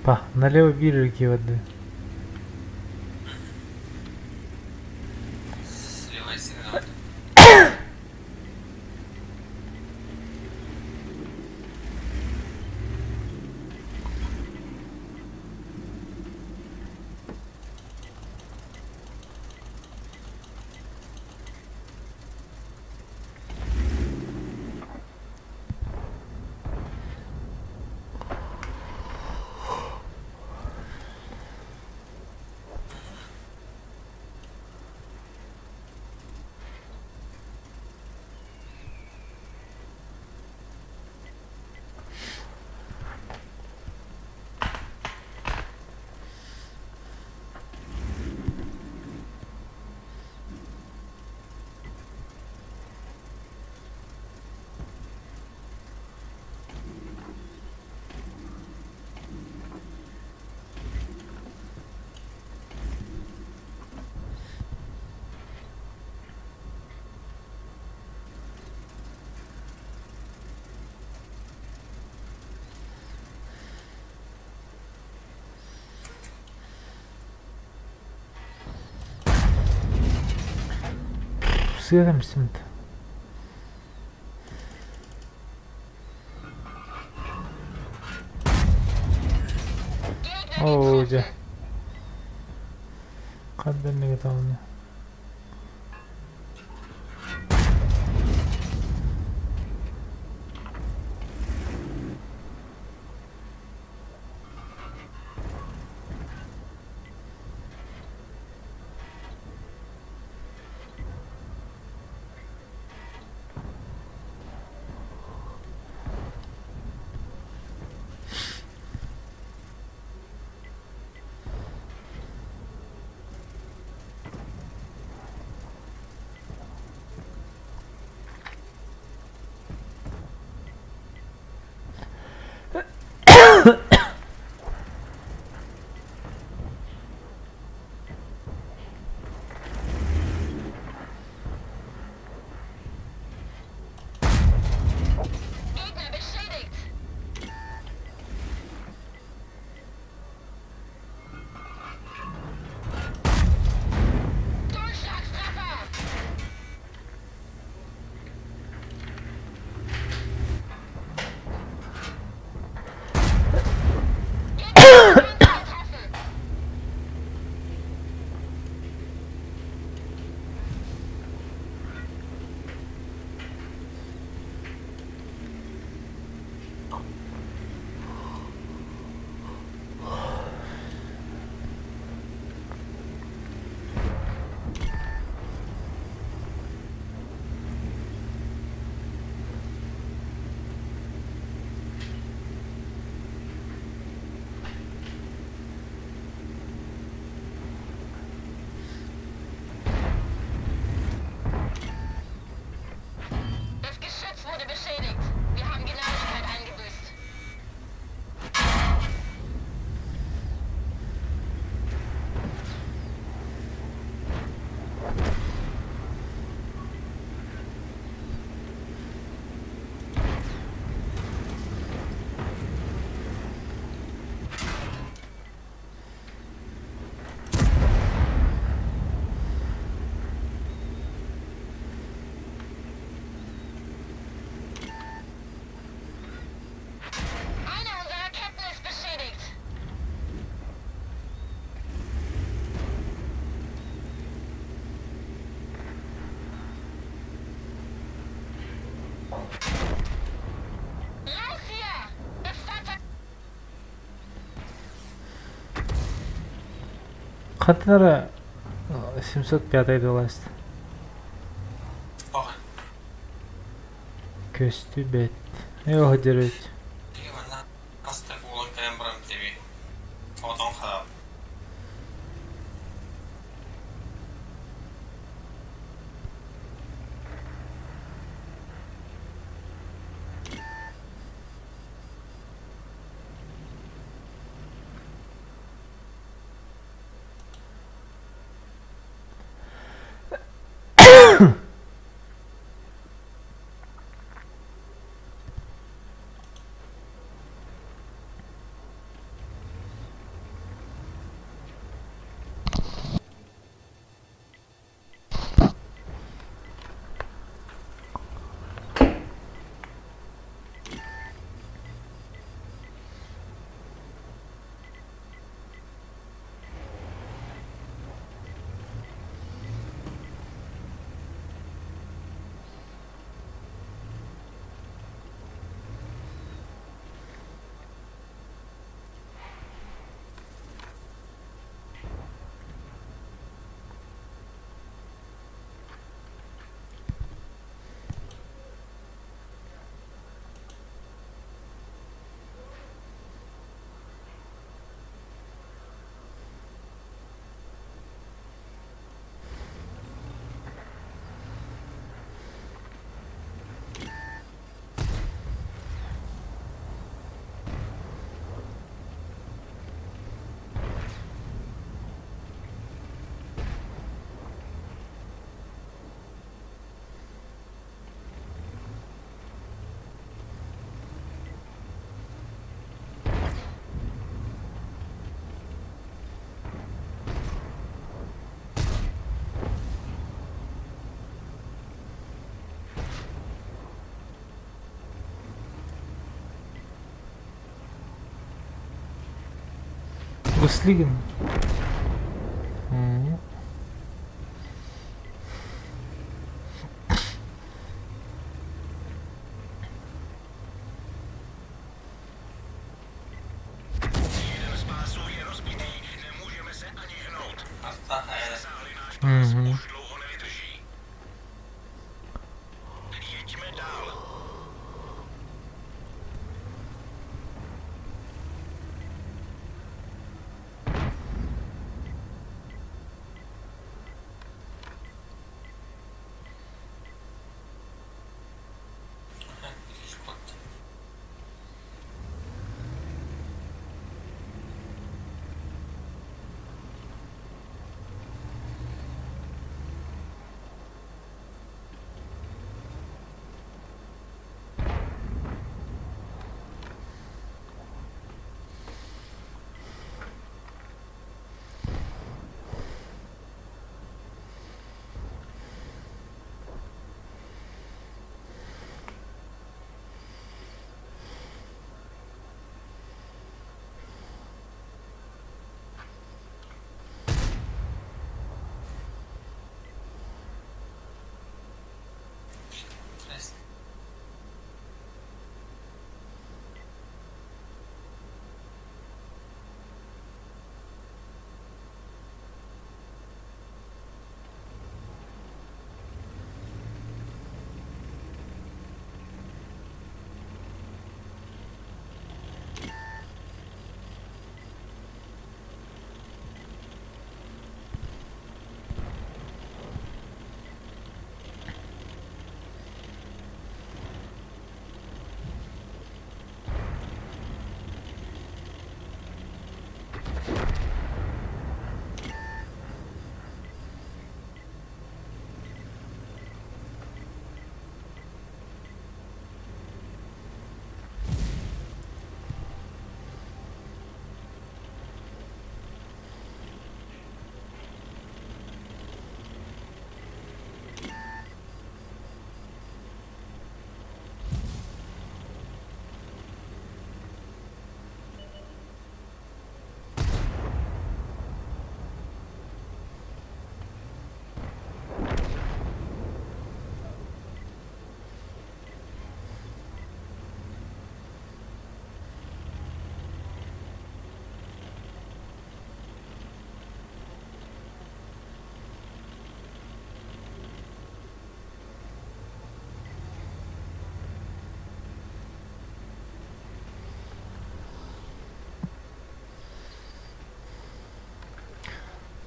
Па, налево биир воды. Слева сигнал. Сыаҕым сымт. Gegner Оо дьэ. getroffen. Хат да таҕына. Gegner beschädigt. Durchschlagstreffer. Gegner getroffen. Das Geschütz wurde beschädigt. Wir haben Genauigkeit eingebüßt. Einer unserer Ketten ist beschädigt. Raus hier! Das Fahrzeug Хатынара 705 доллар. Оҕа. Көстүү бэт. Э дерет. Манна хаста буолан кэлэн баран диэби. Отон хаал. Гуслигин. Mm-hmm.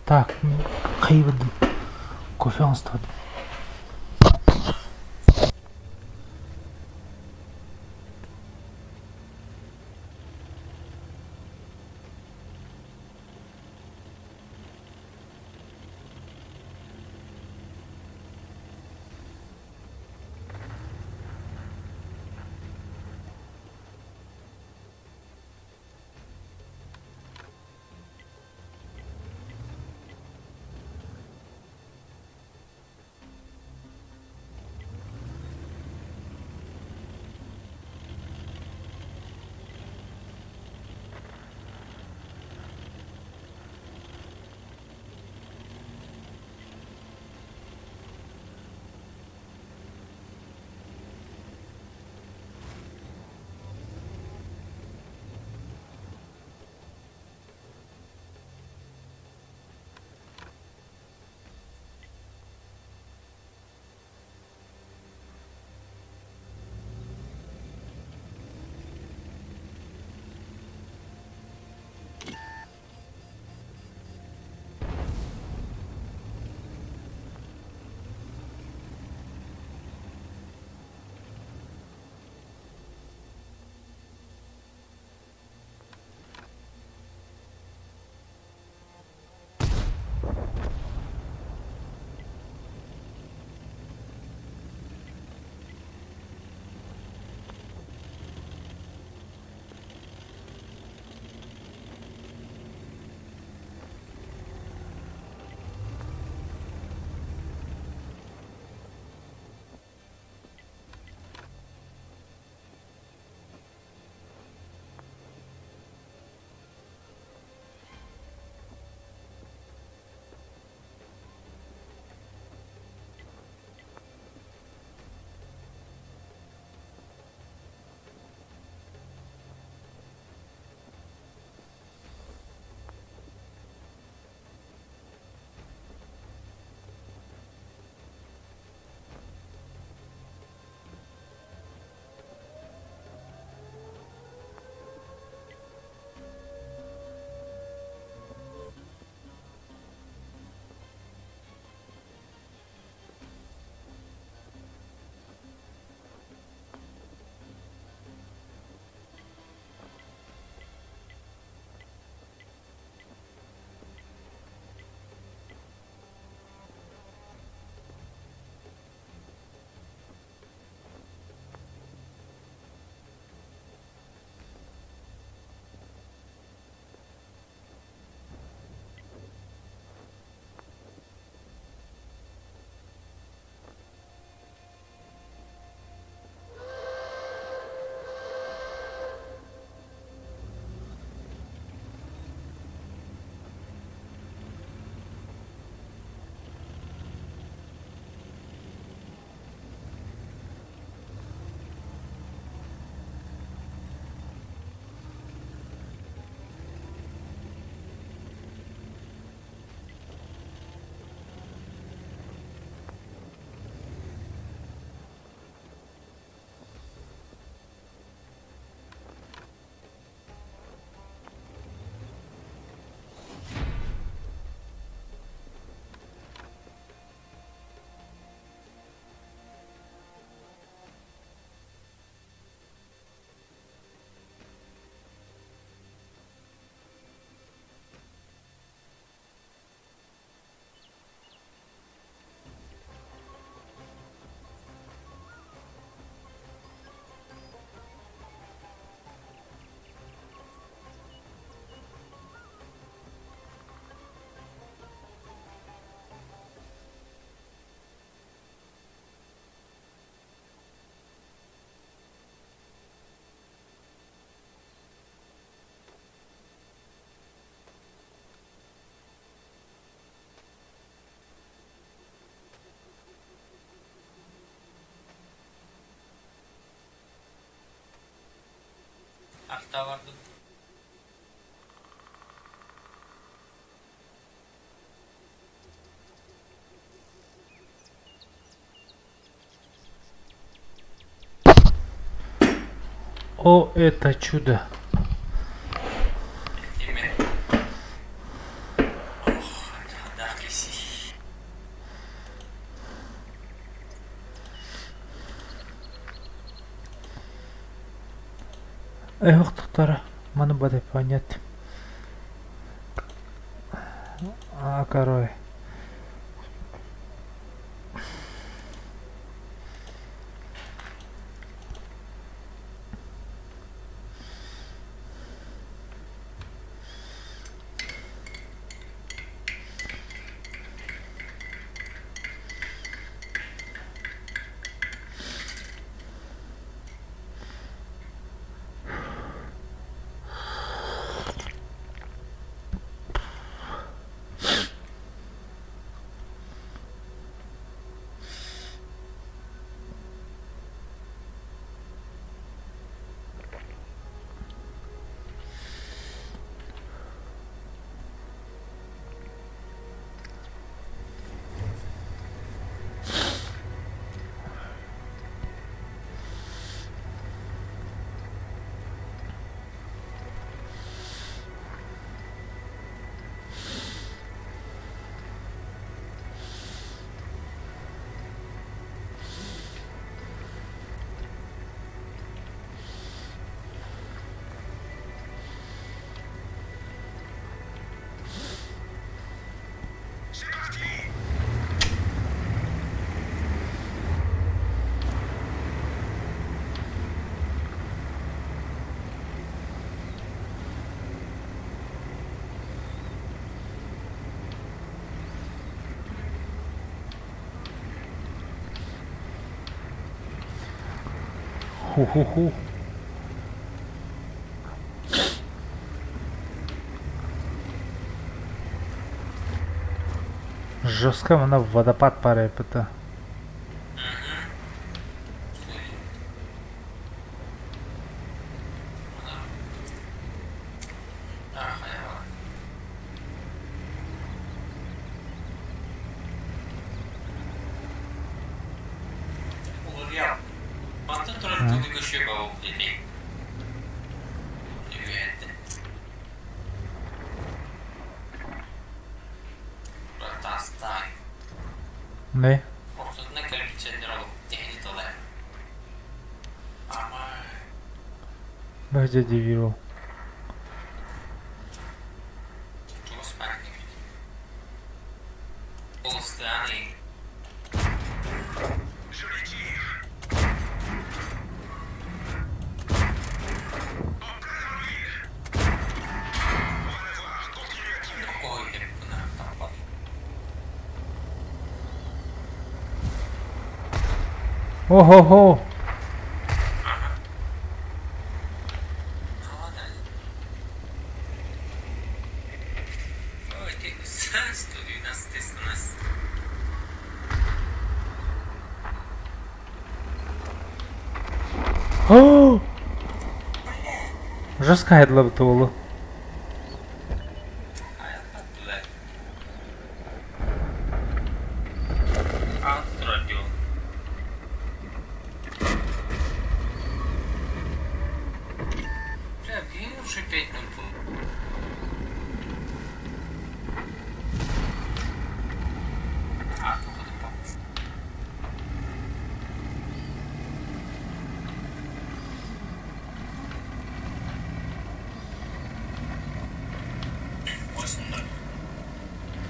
Так, хайбыдым. Кофе оҥостубутум. Арта бардым. О, это чудо! Эх, маны бада понять. А, корой. Ху-ху-ху. Жестко она в водопад падает это. Не? Где девилу? Ого-го! О! Жестко хайдлап туолу.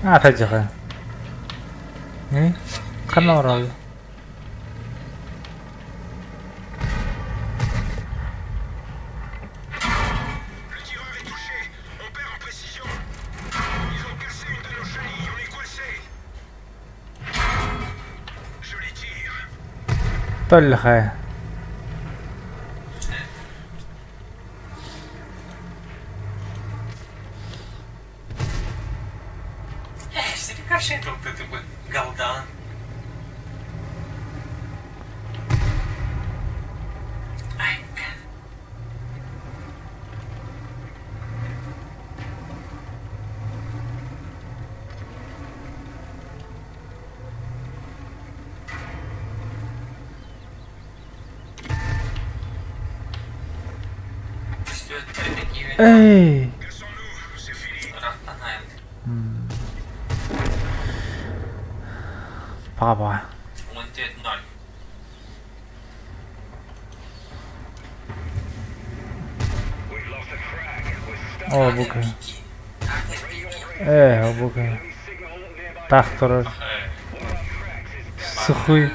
А, Не? Ханна Толлихай. Эй! Ыраахтан аайым. Папа. 14-0. О, бука. Э, бука. Таах турар. Сухуй.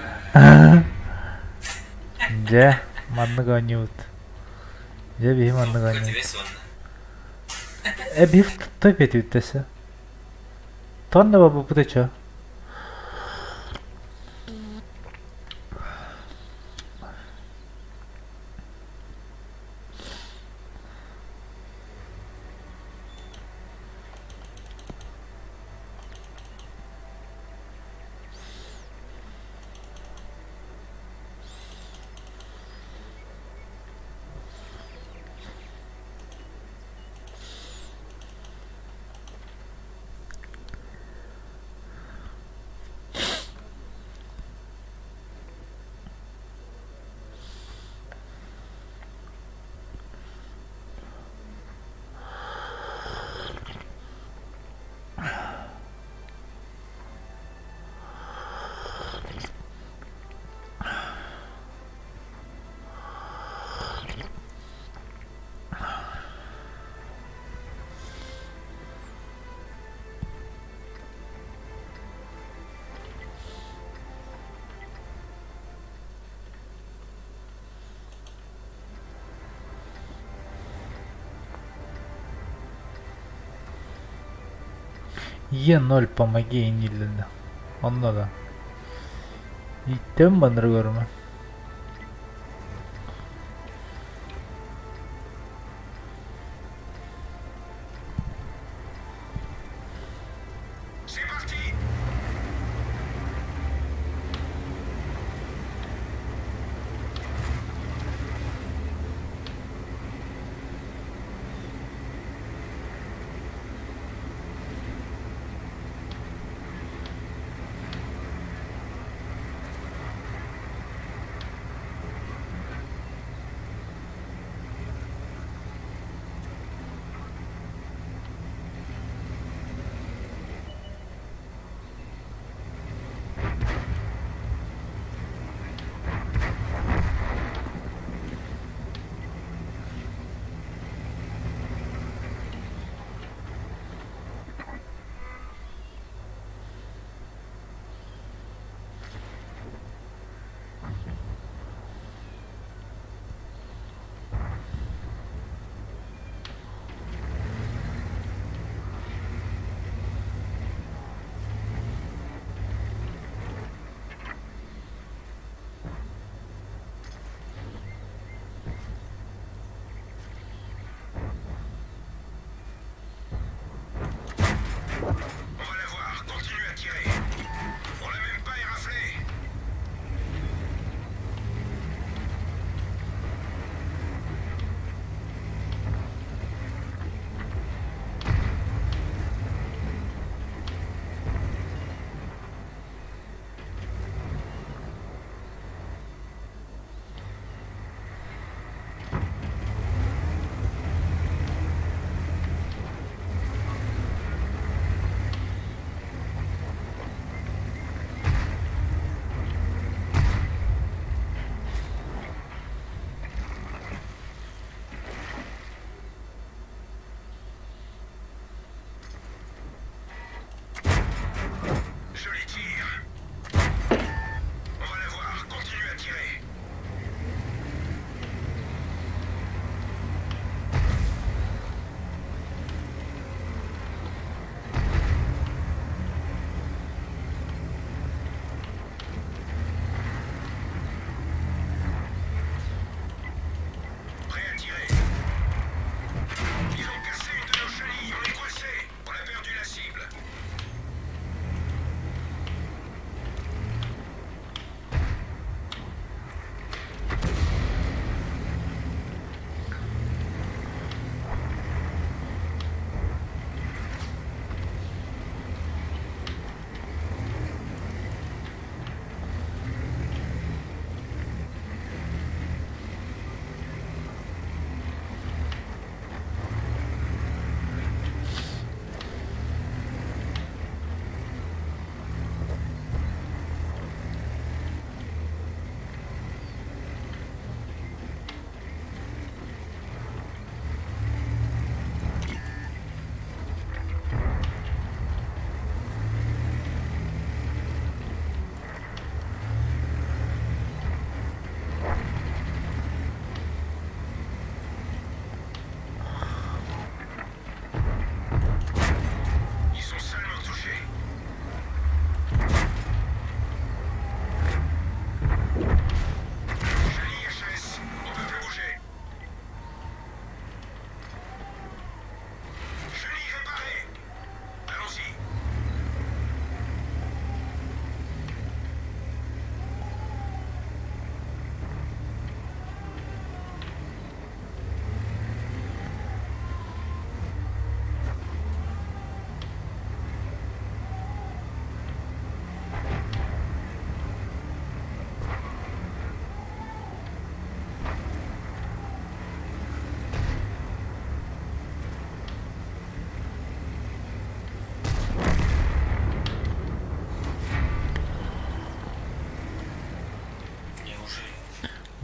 Дьэ, маннык оонньуубут. Дьэ, биһи маннык оонньуубут. Э, биһи той бэтибит өссө. Тонна бабыппыт өчө. Е0 помоги иниллэннэ. Онно да. Иттэн маннары көрүмэ.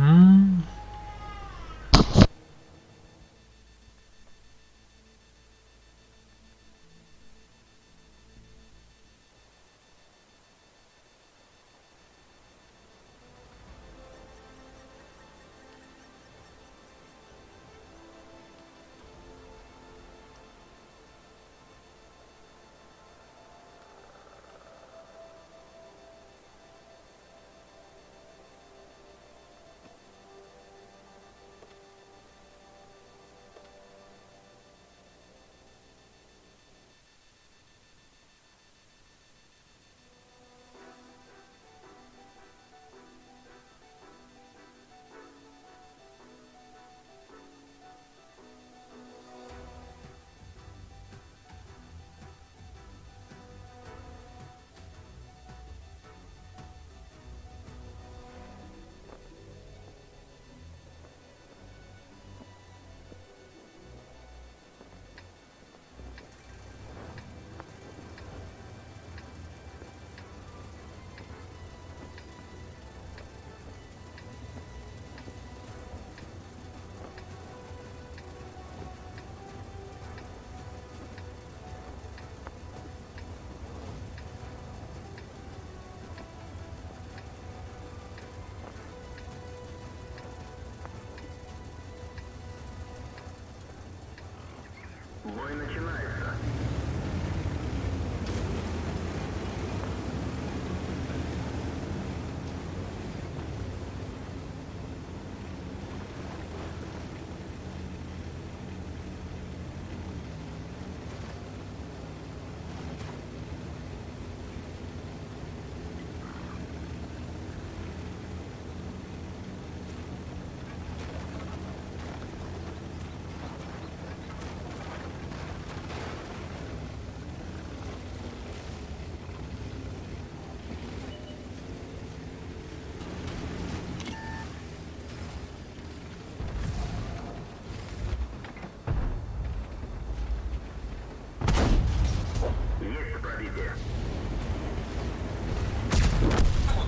М.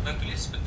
Онно билиспит.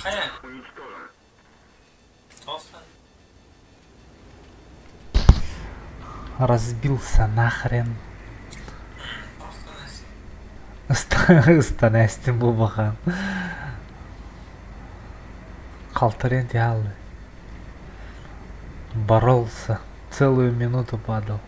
Хайа? Толстан. Разбился нахрен. Ыстанастым бу бахан. Халтарен тиаллы. Боролся. Целую минуту падал.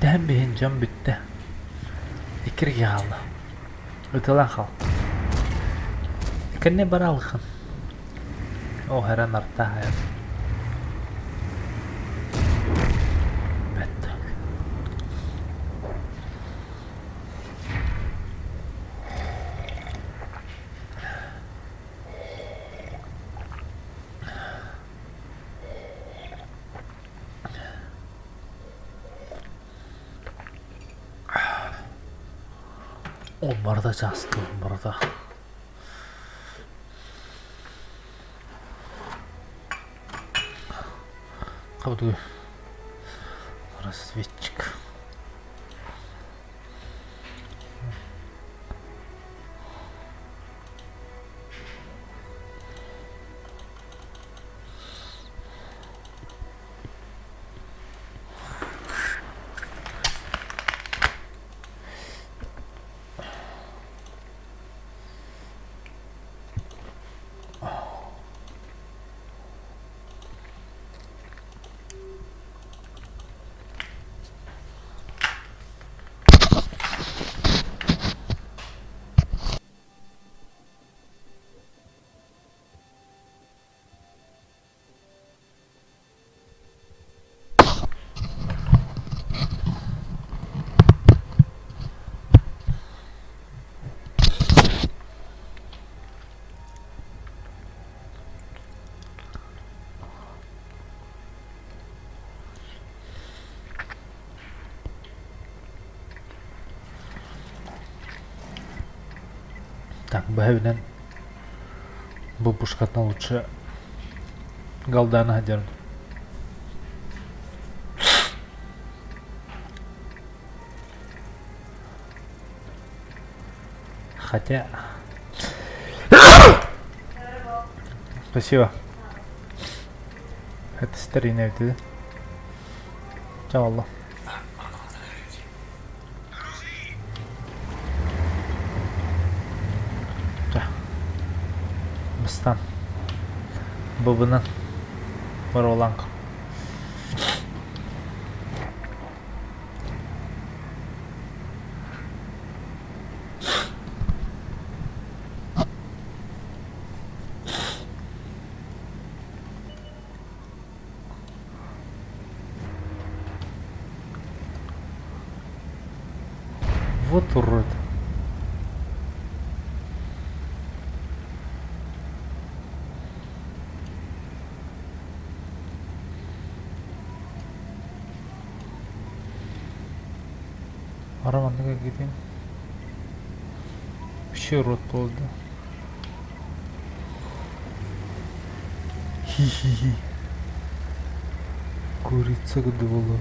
Дэһэн биһин дьон бүттэ. Иккирги хаалла. Ытылан хал. Кэнне баралыхын. О, хэрэн артаа Бэт. О, барда чаастыы, барда. Хабытыгы. Разведчик. Так, бэһэбинэн бу пушкаттан лучше Галдана сылдьарым. Хотя... Спасибо. Это старинная да? Чао, Бастан. Бубунан. Бароланг. Вот урод. Ара маннык эргитиим. Вообще урод буолла. Хи-хи-хи. Курица курдук буолуо.